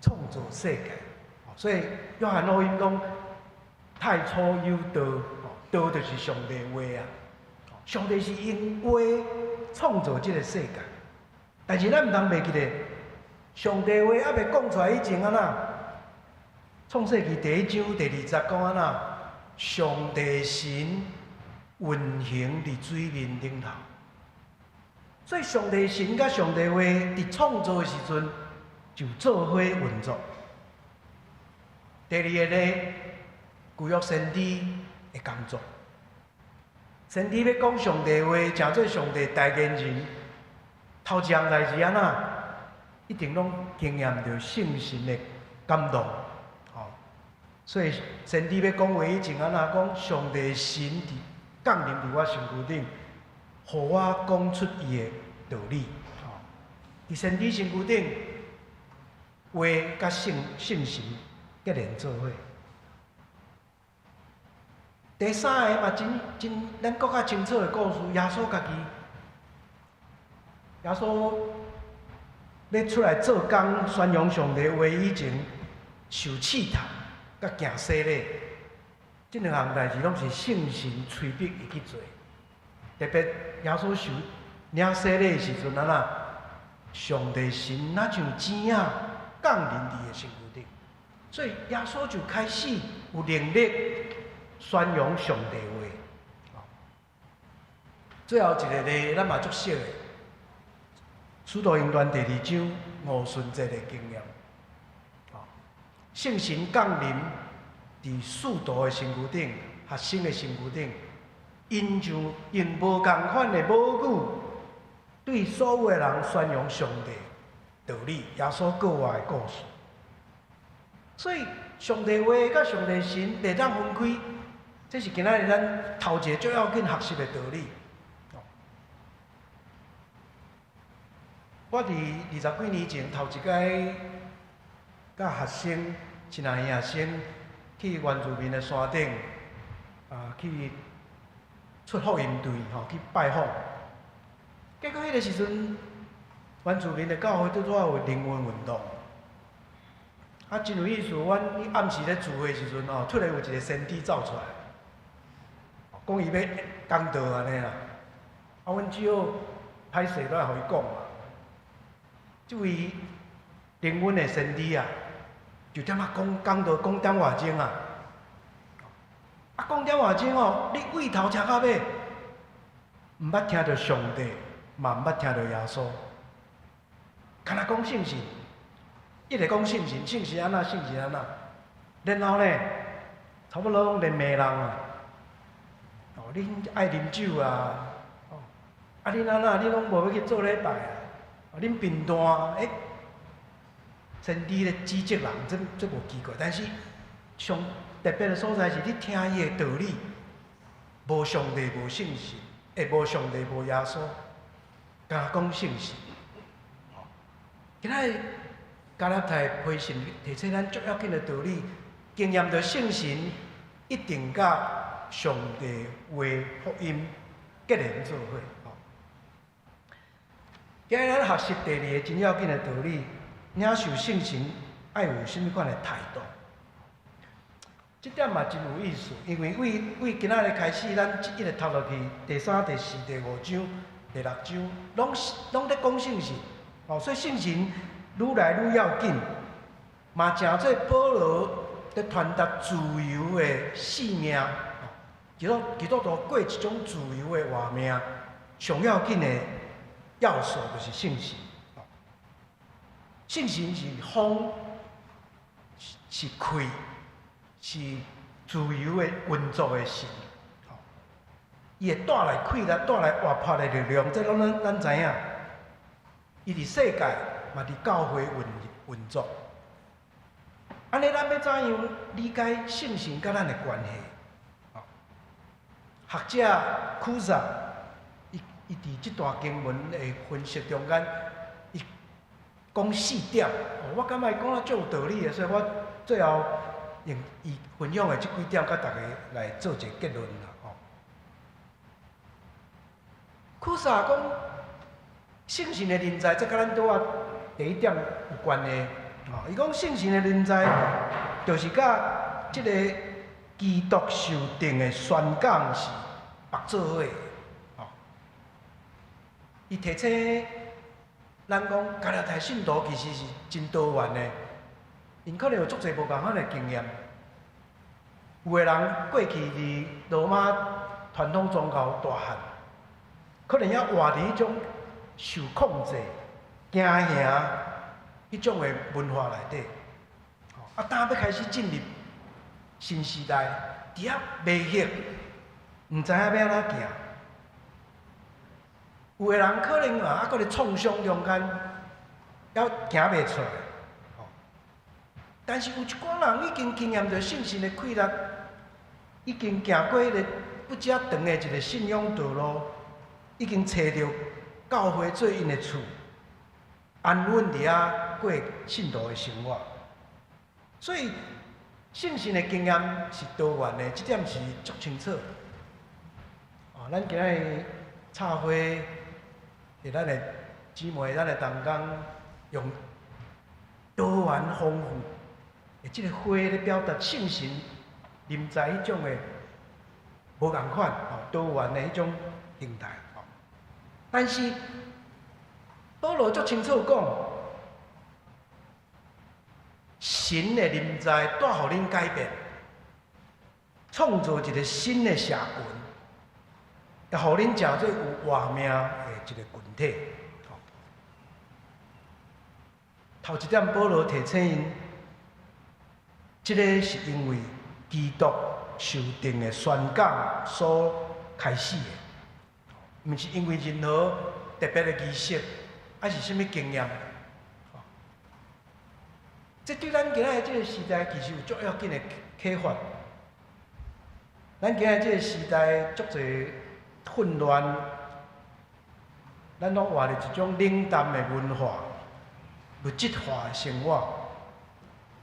創造世界，所以約翰福音講太初有道，道就是上帝話啊。上帝是用話創造這個世界，但是咱毋通袂記得，上帝話猶未講出來以前按怎？創世記第一章第二節講按怎？上帝神運行佇水面頂頭，所以上帝神佮上帝話佇創造的時陣就做伙運作。第二个咧，舊約先知的工作，先知欲講上帝話，成做上帝代言人，頭一項代誌按怎？一定攏經驗著聖神的感動，吼。所以先知欲講話以前按怎講？上帝神佇降臨佇我身軀頂，予我講出伊的道理。吼，佇先知身軀頂，話佮聖神結連做伙。第三个嘛，真真，咱閣較清楚的故事，耶穌家己，耶穌欲出來做工，宣揚上帝話以前，受試探，佮行洗禮，這兩項代誌攏是聖神催逼伊去做。特別耶穌受領洗禮的時陣，按怎？上帝神若像星仔降臨佇伊的身軀頂，所以耶穌就開始有能力宣揚上帝話。最後一個例，咱嘛足熟的，《使徒行傳》第二章五旬節的經驗。聖神降臨佇使徒的身軀頂，學生的身軀頂，𪜶就用無仝款的母語，對所有的人宣揚上帝道理，耶穌復活的故事。所以上帝話佮上帝神袂當分開，這是今仔日咱頭一個最要緊學習的道理。我佇二十幾年前頭一擺佮學生、親愛的學生去原住民的山頂啊，去出福音隊吼，去拜訪。結果彼个時陣，原住民的教會拄拄仔有靈恩運動，啊，真有意思。阮暗時咧聚會時陣吼，突然有一個先知走出來，講伊欲講道按呢啦。啊，阮只好歹勢都愛予伊講嘛。這位靈恩的先知啊，就踮仔講講道講點外鐘啊。啊，講點外鐘哦，你對頭聽到尾，毋捌聽著上帝，嘛毋捌聽著耶穌，干焦講聖神，一直講聖神，聖神按怎，聖神按怎，然後呢，差不多攏咧罵人啊。哦，恁愛啉酒啊，哦，啊恁按怎，恁攏無欲去做禮拜啊？哦，恁貧惰，欸，先知咧指責人，這這無奇怪，但是上特別的所在是，你聽伊的道理，無上帝，無聖神，欸，無上帝，無耶穌，干焦講聖神。今仔日加勒泰培訓提醒咱足要緊的道理，經驗著聖神一定佮上帝話福音結連做伙。今日咱學習第二个真要緊的道理，領受聖神愛有啥物款的態度？這點嘛真有意思，因為對對今仔日開始，咱一直讀落去，第三、第四、第五章、第六章，攏是攏咧講聖神。哦，所以聖神愈來愈要緊，嘛成做保羅佇傳達自由的使命。基督基督徒過一種自由的活命，上要緊的要素就是聖神。聖神是風，是氣，是自由的運作的神。伊會帶來氣力，帶來活潑的力量，這攏咱咱知影。伊佇世界嘛，佇教會運運作。按呢，咱欲怎樣理解聖神佮咱的關係？學者庫薩，伊伊佇這段經文的分析中間，伊講四點。我感覺伊講得足有道理的，所以我最後用伊分享的這幾點，佮大家來做一個結論啦。吼，庫薩講聖神的臨在，這佮咱拄仔第一點有關係。吼，伊講聖神的臨在，就是佮這个基督受釘的宣講是縛做伙的。吼，伊提醒咱講，加拉太信徒其實是真多元的，𪜶可能有足濟無仝款的經驗。有的人過去佇羅馬傳統宗教大漢，可能猶活佇彼種受控制、驚嚇彼種的文化內底。啊，當欲開始進入新時代，佇遐迷惑，毋知影欲按怎行。有的人可能啊，猶閣佇創傷中間，猶行袂出來。但是有一寡人已經經驗著聖神的氣力，已經行過彼个不遮長的一个信仰道路，已經揣著教會做𪜶的厝，安穩佇遐過信徒的生活。所以聖神的經驗是多元的，這點是足清楚。哦，咱今仔日插花，佇咱的姊妹、咱的同工，用多元豐富的這个花咧表達聖神臨在彼種的無仝款，吼，多元的彼種形態。吼，但是保羅足清楚講，神的臨在帶予恁改變，創造一個新的社群，予恁成做有活命的一個群體。頭一點，保羅提醒𪜶，這个是因為基督受釘的宣講所開始的，毋是因為任何特別的儀式，抑是啥物經驗。這對咱今仔日這个時代，其實有足要緊的啟發。咱今仔日這个時代足濟混亂，咱攏活佇一種冷淡的文化、物質化的生活，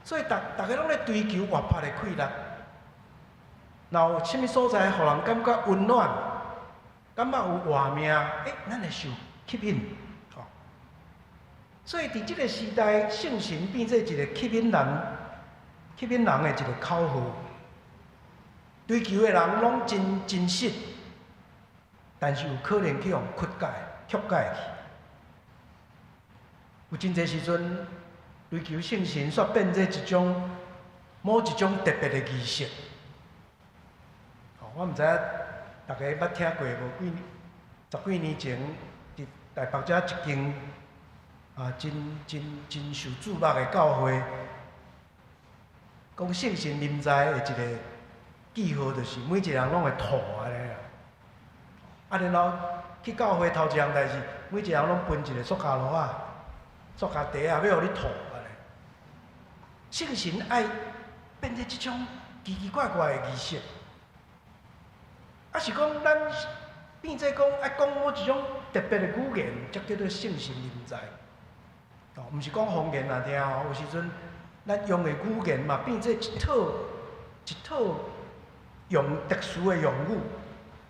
所以逐逐家攏咧追求活潑的快樂。若有啥物所在，予人感覺溫暖，感覺有活命，咱會受吸引。所以佇這个時代，聖神變做一个吸引人的一个口號。追求的人攏真真實，但是有可能去予曲解去。有真濟時陣，追求聖神煞變做一種某一種特別的儀式。我毋知影大家捌聽過無？十幾年前，佇台北遮一間真真真受注目的教會，講聖神臨在的一个記號，就是每一個人攏會吐按呢啦。然後去教會頭一項代誌，每一個人攏分一个塑膠籮仔、塑膠袋仔，欲予你吐按呢。聖神愛變做這種奇奇怪怪的儀式，抑是講咱變做講愛講某一種特別的語言，才叫做聖神臨在。哦，毋是講方言爾爾哦，有時陣咱用的語言嘛，變做一套一套用特殊的用語，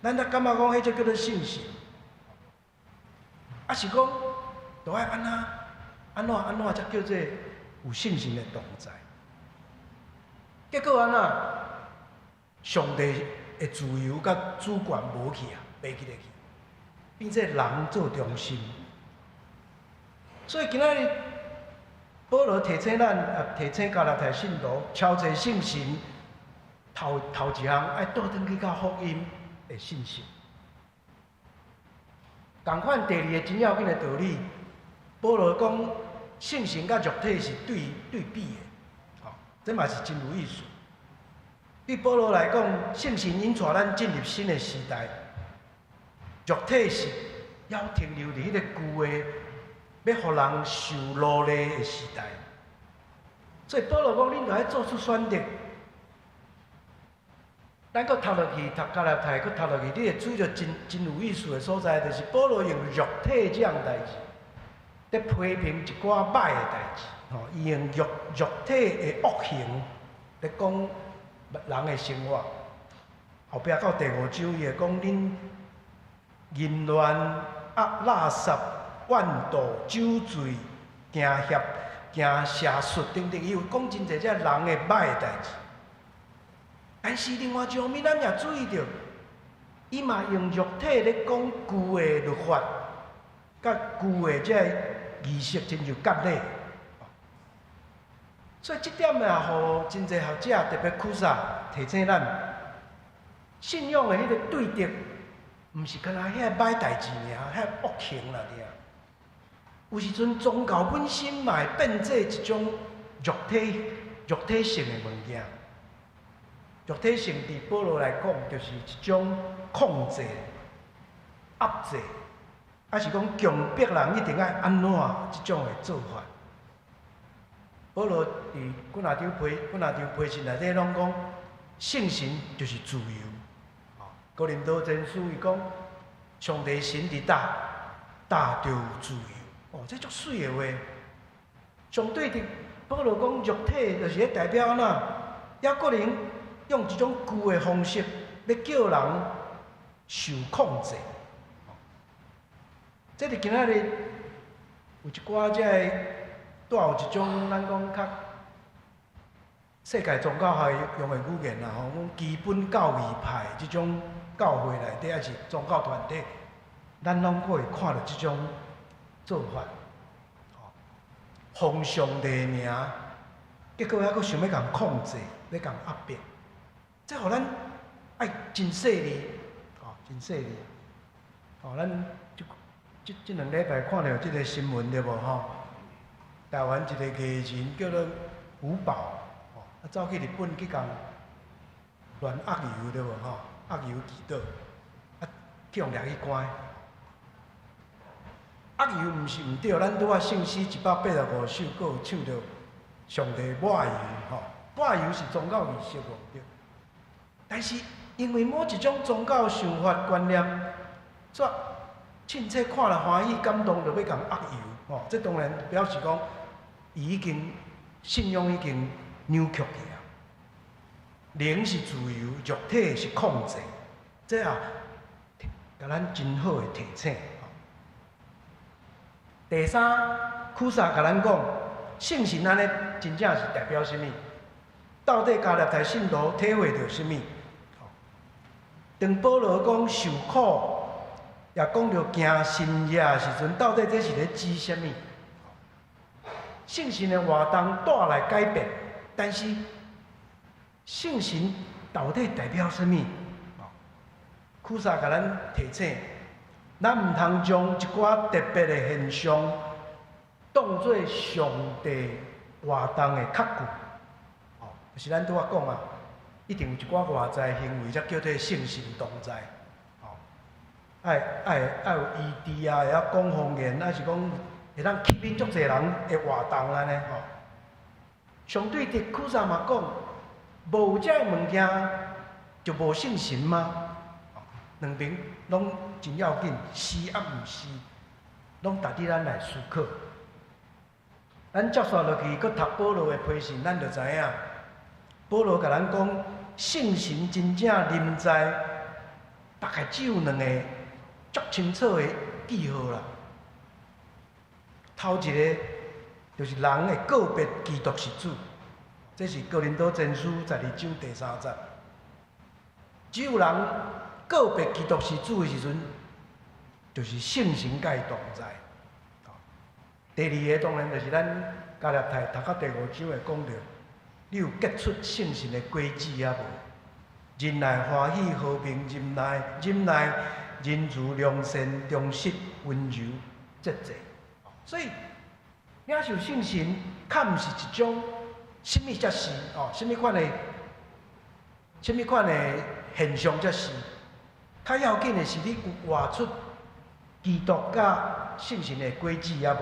咱才感覺講彼才叫做聖神。抑是講，都愛按怎按怎按怎才叫做有聖神的同在？結果按怎？上帝的自由佮主權無去啊，袂記得去，變做人做中心。所以今仔日保羅提醒咱，提醒加拉太信徒，超濟聖神頭頭一項愛倒轉去到福音的信息。仝款第二个真要緊的道理，保羅講聖神佮肉體是對比的，吼，這嘛是真有意思。對保羅來講，聖神引帶咱進入新的時代，肉體是猶停留佇彼个舊的，欲予人受奴隸的時代。所以保羅講，恁著愛做出選擇。咱閣讀落去，讀加拉太，閣讀落去，你會注意著真真有意思的所在，就是保羅用肉體這項代誌，佇批評一寡歹的代誌。吼，伊用肉體的惡行來講人的生活。後壁到第五章，伊會講恁淫亂、垃圾、怨妒、酒醉、行邪、行邪術等等，伊有講真濟這人的歹的代誌。但是另外一方面，咱也注意著，伊嘛用肉體咧講舊的律法，佮舊的這个儀式，親像割禮。所以這點也予真濟學者特別苦煞提醒咱，信仰的彼个對敵，毋是干焦遐歹代誌爾，遐惡行爾爾。有時陣宗教本身嘛會變做一種肉體性的物件。肉體性佇保羅來講，就是一種控制、壓制，抑是講強迫人一定愛按怎這種的做法。保羅佇幾若張批信內底攏講，聖神就是自由。哥林多前書伊講，上帝神佇佗，佗就有自由。哦，這足媠的話。相對佇保羅講肉體，就是咧代表按怎？猶閣能用一種舊的方式，欲叫人受控制。這佇今仔日有一寡這个，帶有一種咱講較世界宗教學用的語言啦吼，講基本教義派這種教會內底，抑是宗教團體，咱攏閣會看著這種做法，吼，奉上帝的名，結果猶閣想欲共控制，欲共壓迫，這予咱愛真細膩，吼，真細膩，吼，咱這這這2禮拜看著這个新聞對無吼？台灣一个藝人叫做吳寶，吼，啊走去日本去共亂壓油對無吼？壓油祈禱，啊去予掠去關。壓油毋是毋對，咱拄仔聖詩185首，閣有唱著上帝抹油吼，抹油是宗教儀式無對。但是因為某一種宗教想法觀念，煞凊彩看了歡喜感動，就欲共壓油吼，這當然表示講，伊已經信仰已經扭曲去啊。靈是自由，肉體是控制，這也共咱真好的提醒。第三，苦薩共咱講，聖神按呢真正是代表啥物？到底加勒泰信徒體會著啥物？當保羅講受苦，也講著行神跡的時陣，到底這是咧指啥物？聖神的活動帶來改變，但是聖神到底代表啥物？苦薩共咱提醒，咱毋通將一寡特別的現象當做上帝活動的確據。哦，就是咱拄仔講啊，一定有一寡外在行為，才叫做聖神同在。哦，愛愛愛有醫治啊，會曉講方言，抑是講會當吸引足濟人的活動按呢吼。相對的，苦薩嘛講，無這个物件就無聖神嗎？兩邊攏真要緊，是抑毋是，攏值得咱來思考。咱接續落去，閣讀保羅的批信，咱就知影，保羅共咱講，聖神真正臨在，大概只有兩個足清楚的記號啦。頭一个就是人會告別基督是主，這是哥林多前書12章第3節。只有人告別基督是主的時陣，就是聖神佮伊同在。第二個當然就是咱加勒泰讀到第五章會講著，你有結出聖神的果子抑無？仁愛、歡喜、和平、忍耐、忍耐、仁慈、良善、忠實、溫柔、節制。所以領受聖神，較毋是一種啥物才是哦，啥物款的、啥物款的現象才是。較要緊的是，你有活出基督佮聖神的果子抑無？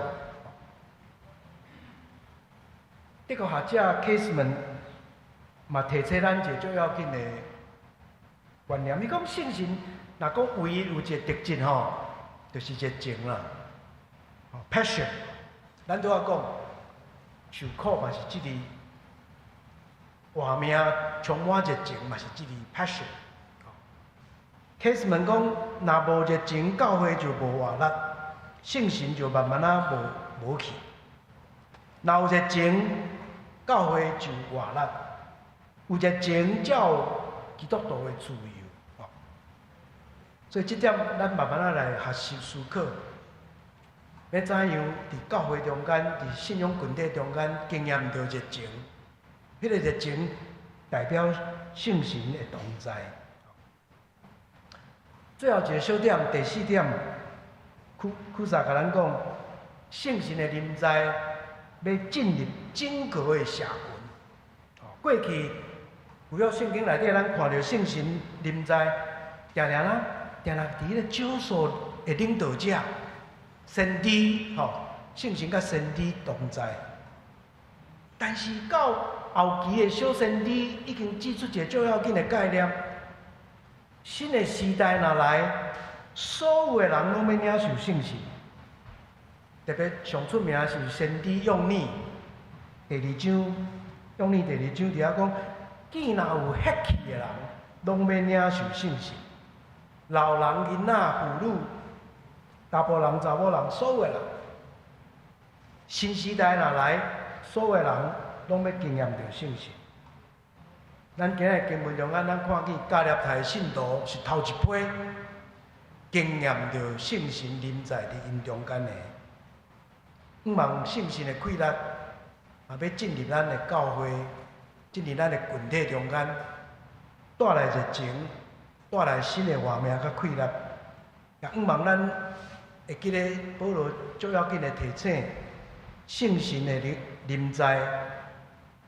德國學者 Käsemann 嘛提醒咱一个足要緊的觀念。伊講聖神，若講唯一有一個特質吼，就是熱情啦，passion。咱拄仔講，受苦嘛是這個，活命充滿熱情嘛是這個 passion。Käsemann 講，若無熱情，教會就無活力，聖神就慢慢仔無無去。若有熱情，教會就活力；有熱情，才有基督徒的自由。所以這點，咱慢慢仔來學習思考，欲怎樣佇教會中間、佇信仰群體中間經驗著熱情？彼個熱情代表聖神的同在。最後一個小點，第四點，苦苦薩共咱講，聖神的臨在欲進入整個的社群。過去舊約聖經內底，咱看著聖神臨在，定定啦，定定佇彼個少數的領導者、先知，吼，聖神佮先知同在。但是到後期的小先知已經指出一个足要緊的概念：新的時代若來，所有的人攏欲領受聖神。特別上出名是先知約珥第二章，約珥第二章佇遐講，見若有血氣的人，攏欲領受聖神。老人、囡仔、婦女、查埔人、查某人，所有的人，新時代若來，所有的人攏欲經驗著聖神。咱今日經文中間，咱看見加勒泰信徒是頭一批經驗著聖神臨在佇𪜶中間的。向望聖神的氣力，也欲進入咱的教會，進入咱的群體中間，帶來熱情，帶來新的活命佮氣力。也向望咱會記得保羅足要緊的提醒，聖神的臨在，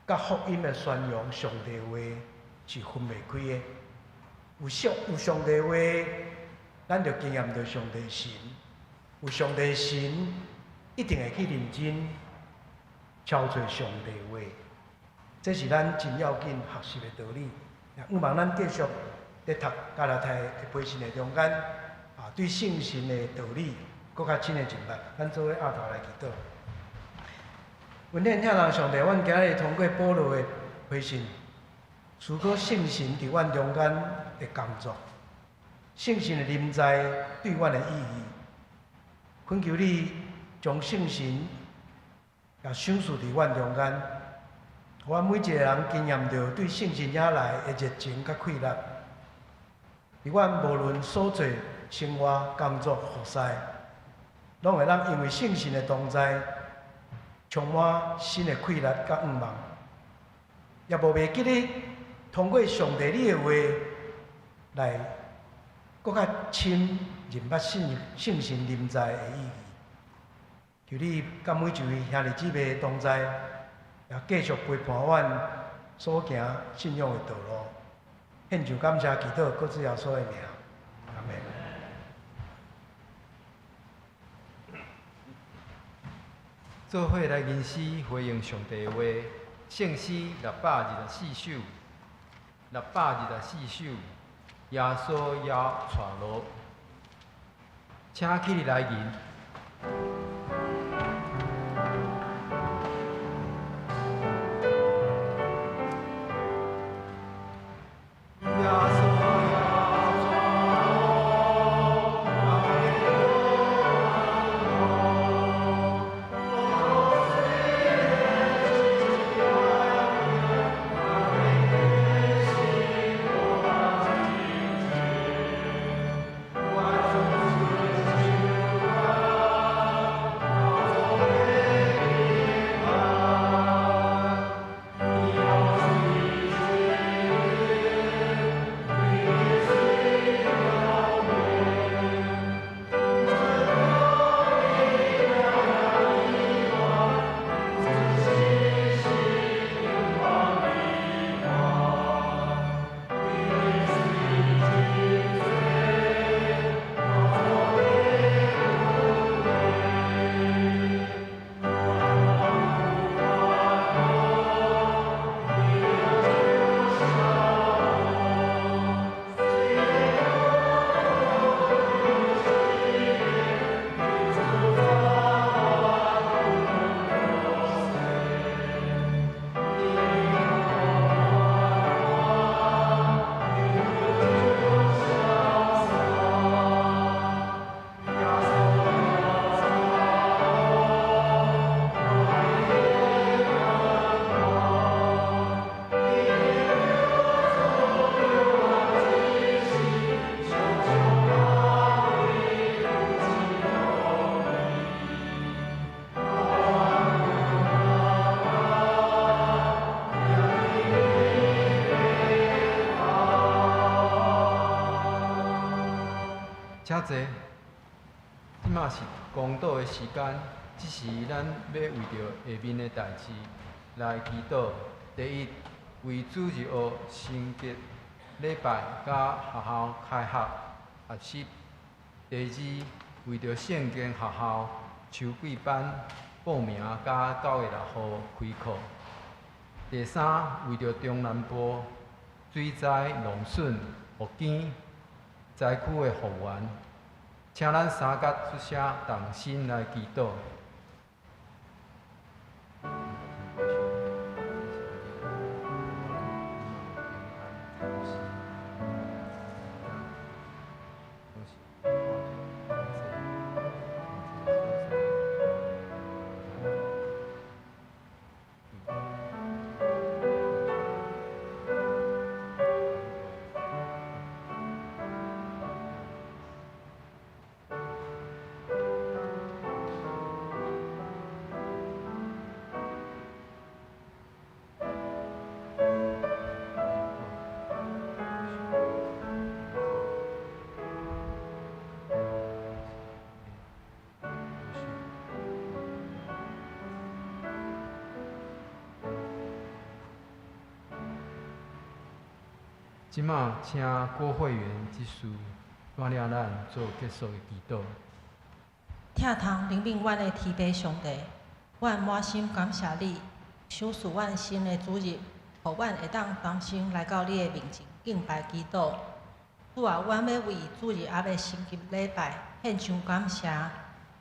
佮福音的宣揚，上帝話是分袂開的。有上帝話，咱就經驗著上帝神；有上帝神，一定會去認真敲揣上帝話。這是咱真要緊學習的道理。也向望咱繼續佇讀加拉太的批信的中間，對聖神的道理閣較深的認識。咱做伙徛頭來祈禱。恩典疼人上帝，阮今日通過保羅的批信，思考聖神佇阮中間的工作，聖神的臨在對阮的意義。懇求你將聖神也賞賜佇阮中間，予阮每一個人經驗著對聖神遐來的熱情佮氣力。佇阮無論所做生活、工作、服侍，攏會當因為聖神的同在，充滿新的氣力佮向望。也無袂記得通過上帝你的話來閣較深認捌聖神臨在的意義。求你佮每一位兄弟姊妹同在，也繼續陪伴阮所行信仰的道路。獻上感謝祈禱，閣主耶穌的名，阿們。做伙來吟詩回應上帝的話，聖詩624首，624首，耶穌要帶路，請起立來吟。請坐，這馬是公禱的時間，這時咱欲為著下面的代誌來祈禱。第一，為主日學升級禮拜佮學校開學學習；第二，為著聖經學校秋季班報名佮9月6號開課；第三，為著中南部水災農損復建災區的復原，請咱三甲出聲同心來祈禱。這馬請郭會員執事帶領咱做結束的祈禱。疼痛憐憫阮的天父上帝，阮滿心感謝你，賞賜阮新的主日，予阮會當同心來到你的面前敬拜祈禱。主啊，阮欲為主日猶未升級禮拜獻上感謝，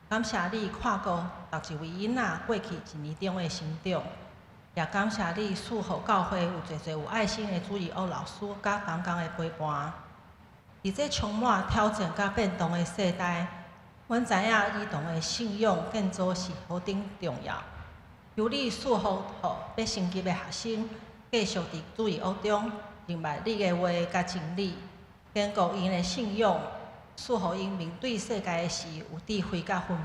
感謝你看顧逐一位囡仔過去一年中的成長，也感謝你賜予教會有濟濟有愛心的主日學老師佮同工的陪伴。佇這充滿挑戰佮變動的世代，阮知影兒童的信仰建造是何等重要。求你賜福予欲升級的學生，繼續佇主日學中認捌你的話佮真理，堅固𪜶的信仰，賜予𪜶面對世界的時有智慧佮分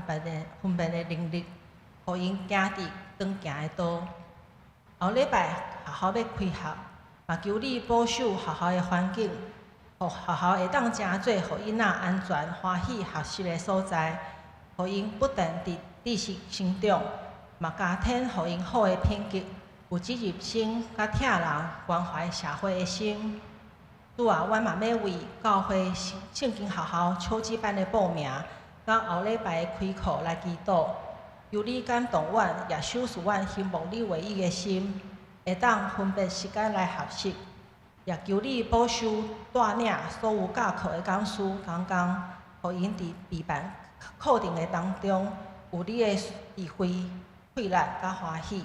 辨的能力，予𪜶行佇當行的道。後禮拜學校欲開學，嘛求你保守學校的環境，予學校會當成做予囡仔安全、歡喜學習的所在，予𪜶不但佇知識成長，嘛加添予𪜶好的品格，有責任心，佮疼人、關懷社會的心。主啊，阮嘛欲為教會聖經學校秋季班的報名，佮後禮拜的開課來祈禱。求你感動阮，也賞賜阮渴慕你話語的心，會當分別時間來學習。也求你保守帶領所有教課的講師同工，予𪜶佇備辦課程的當中，有你的智慧、氣力佮歡喜。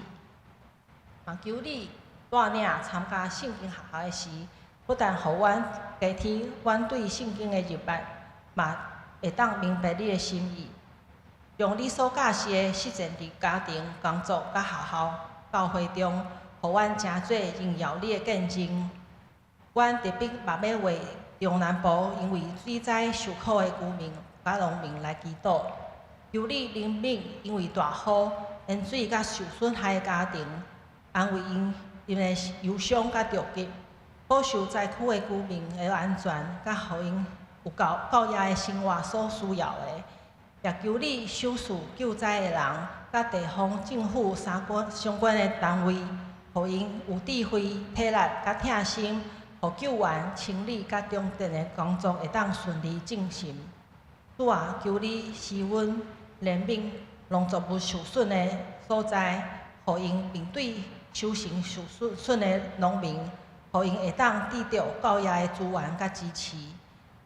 嘛求你帶領參加聖經學校的時，不但予阮加添阮對聖經的認捌，嘛會當明白你的心意，將你所教示的實踐佇家庭、工作、佮學校、教會中，予阮成做榮耀你的見證。阮特別嘛欲為中南部因為水災受苦的居民佮農民來祈禱，求你憐憫因為大雨淹水佮受損害的家庭，安慰𪜶的憂傷佮著急，保守災區的居民的安全，佮予𪜶有夠夠額的生活所需要的。也求你賞賜救災的人，佮地方政府三關相關的單位，予𪜶有智慧、體力佮疼心，予救援、清理佮重建的工作會當順利進行。主啊，求你施恩憐憫農作物受損的所在，予𪜶面對收成受損的農民，予𪜶會當得著夠額的資源佮支持，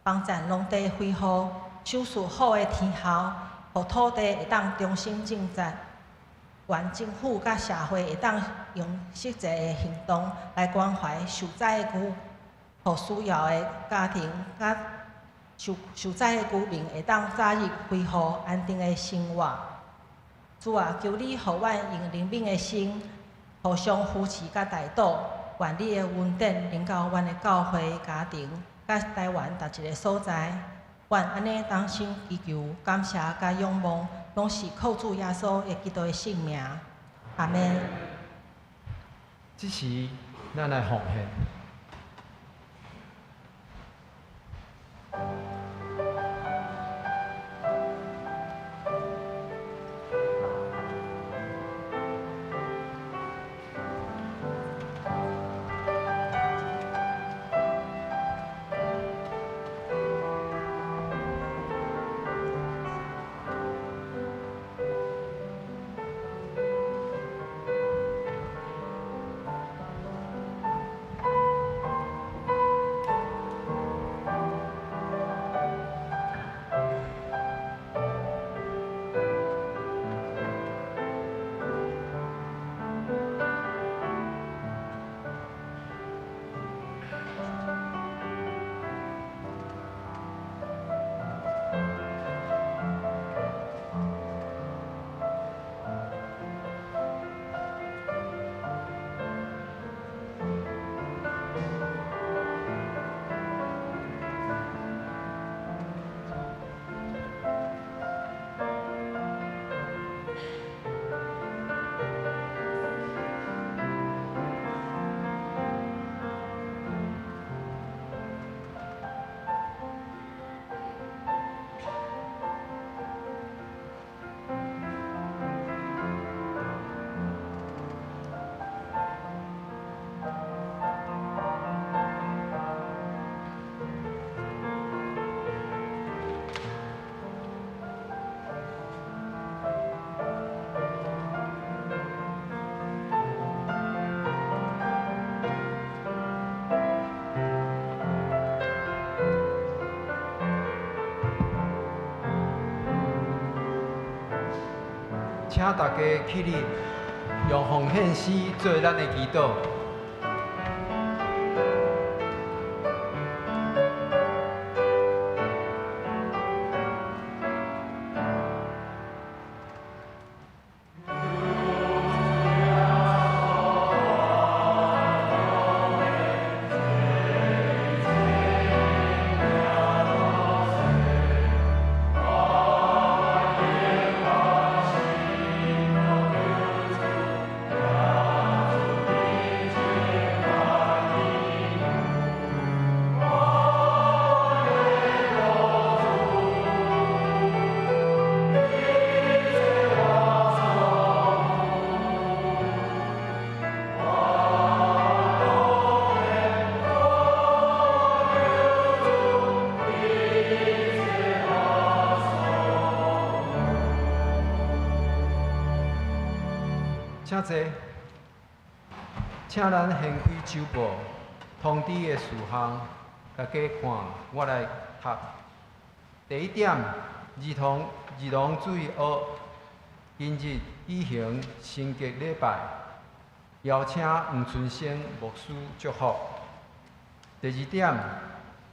幫贊農地恢復，賞賜好的天候，予土地會當重新種植。願政府佮社會會當用實際的行動來關懷受災的區，予需要的家庭佮受災的居民會當早日恢復安定的生活。主啊，求你予阮用憐憫的心，互相扶持佮代禱，願你的恩典臨到阮的教會、家庭佮台灣逐一个所在。阮按呢同心祈求、感謝佮仰望，攏是靠主耶穌的基督的聖名。阿們。這時，咱來奉獻。請大家起立，用奉獻詩做咱的祈禱。請坐，請咱掀開周報通知的事項，大家看，我來讀。第一點，兒童主日學今日舉行升格禮拜，邀請黃春生牧師祝福。第二點，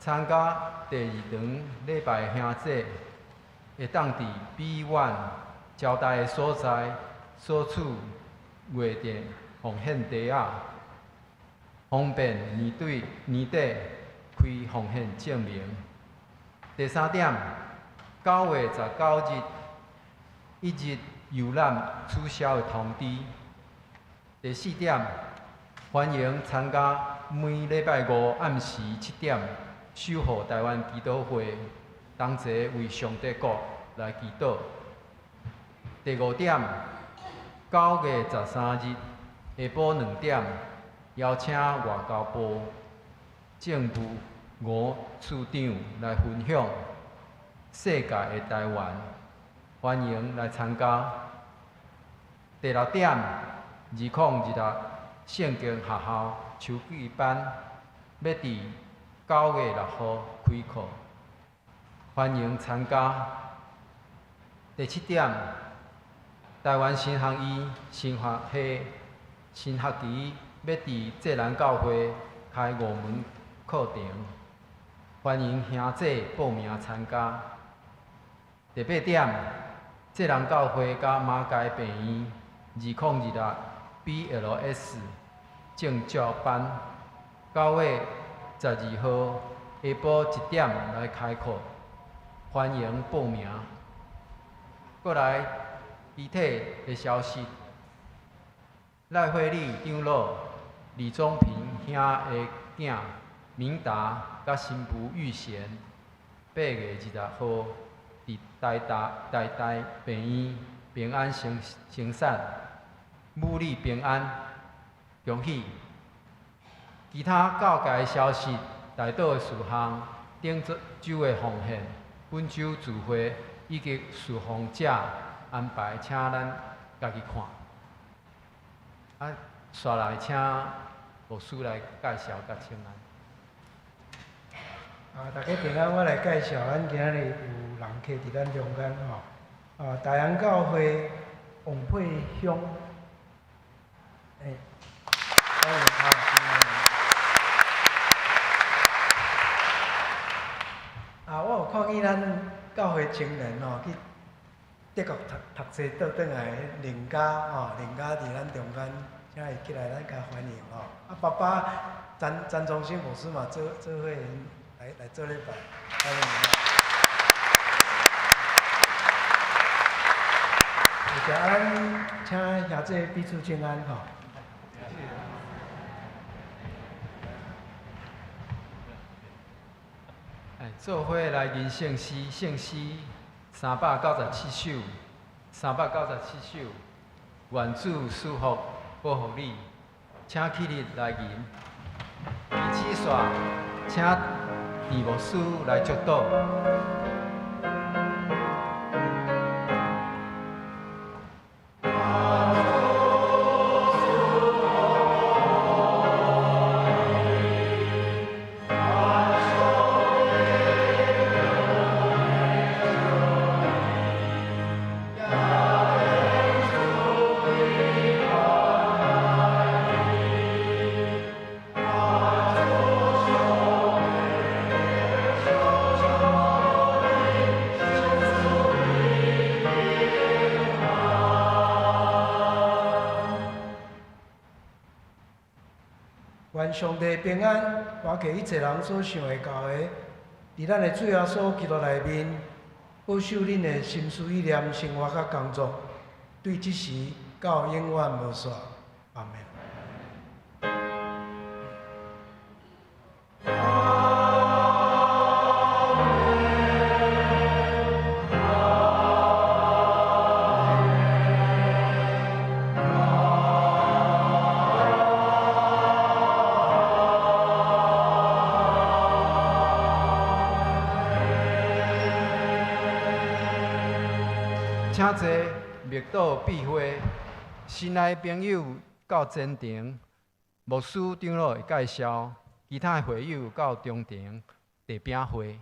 參加第二場禮拜的兄弟，會當佇 B1 招待的所在索取月電奉獻袋仔，方便年底開奉獻證明。第三點，9月19日一日遊覽取消的通知。第四點，歡迎參加每禮拜五暗時7點守護台灣祈禱會，同齊為上帝國來祈禱。第五點，9月13日下晡2點，邀請外交部政務吳處長來分享世界的台灣，歡迎來參加。第六點，2026聖經學校秋季班欲佇9月6號開課，歡迎參加。第七點，台灣神學院神學系新學期欲佇濟南教會開五門課程，歡迎兄弟報名參加。第八點，濟南教會佮馬偕病院2026 BLS 證照班，9月12號下晡1點來開課，歡迎報名。過來具體的消息，賴惠利長老、李宗平兄的囝明達佮新婦玉賢，8月20號佇台大台大病院平安生產，母女平安，恭喜！其他教界消息、代禱的事項、頂周的奉獻、本周聚會以及侍奉者安排，請咱家己看。啊，紲來請牧師來介紹佮請安。啊，大家平安，我來介紹，咱今仔日有人客佇咱中間吼。啊，大安教會王佩香，欸，歡迎啊！啊，我有看見咱教會青年吼去德國讀讀冊倒轉來，林家吼，林家佇咱中間，請伊起來，咱共歡迎吼。啊，爸爸詹詹忠興牧師嘛，做做伙來做禮拜，歡迎。謝謝，咱請兄弟彼此請安吼。哎，做伙來吟聖詩，聖詩397首，397首，願主賜福保護你，請起立來吟。第七煞，請田牧師來祝禱。耶。願上帝平安，超過一切人所想會到的，佇咱的主耶穌基督內面，保守恁的心思意念、生活佮工作，對這時到永遠無煞。阿門。請坐，默禱閉會，新來的朋友到前庭，牧師長老會介紹，其他的會友到中庭地餅會。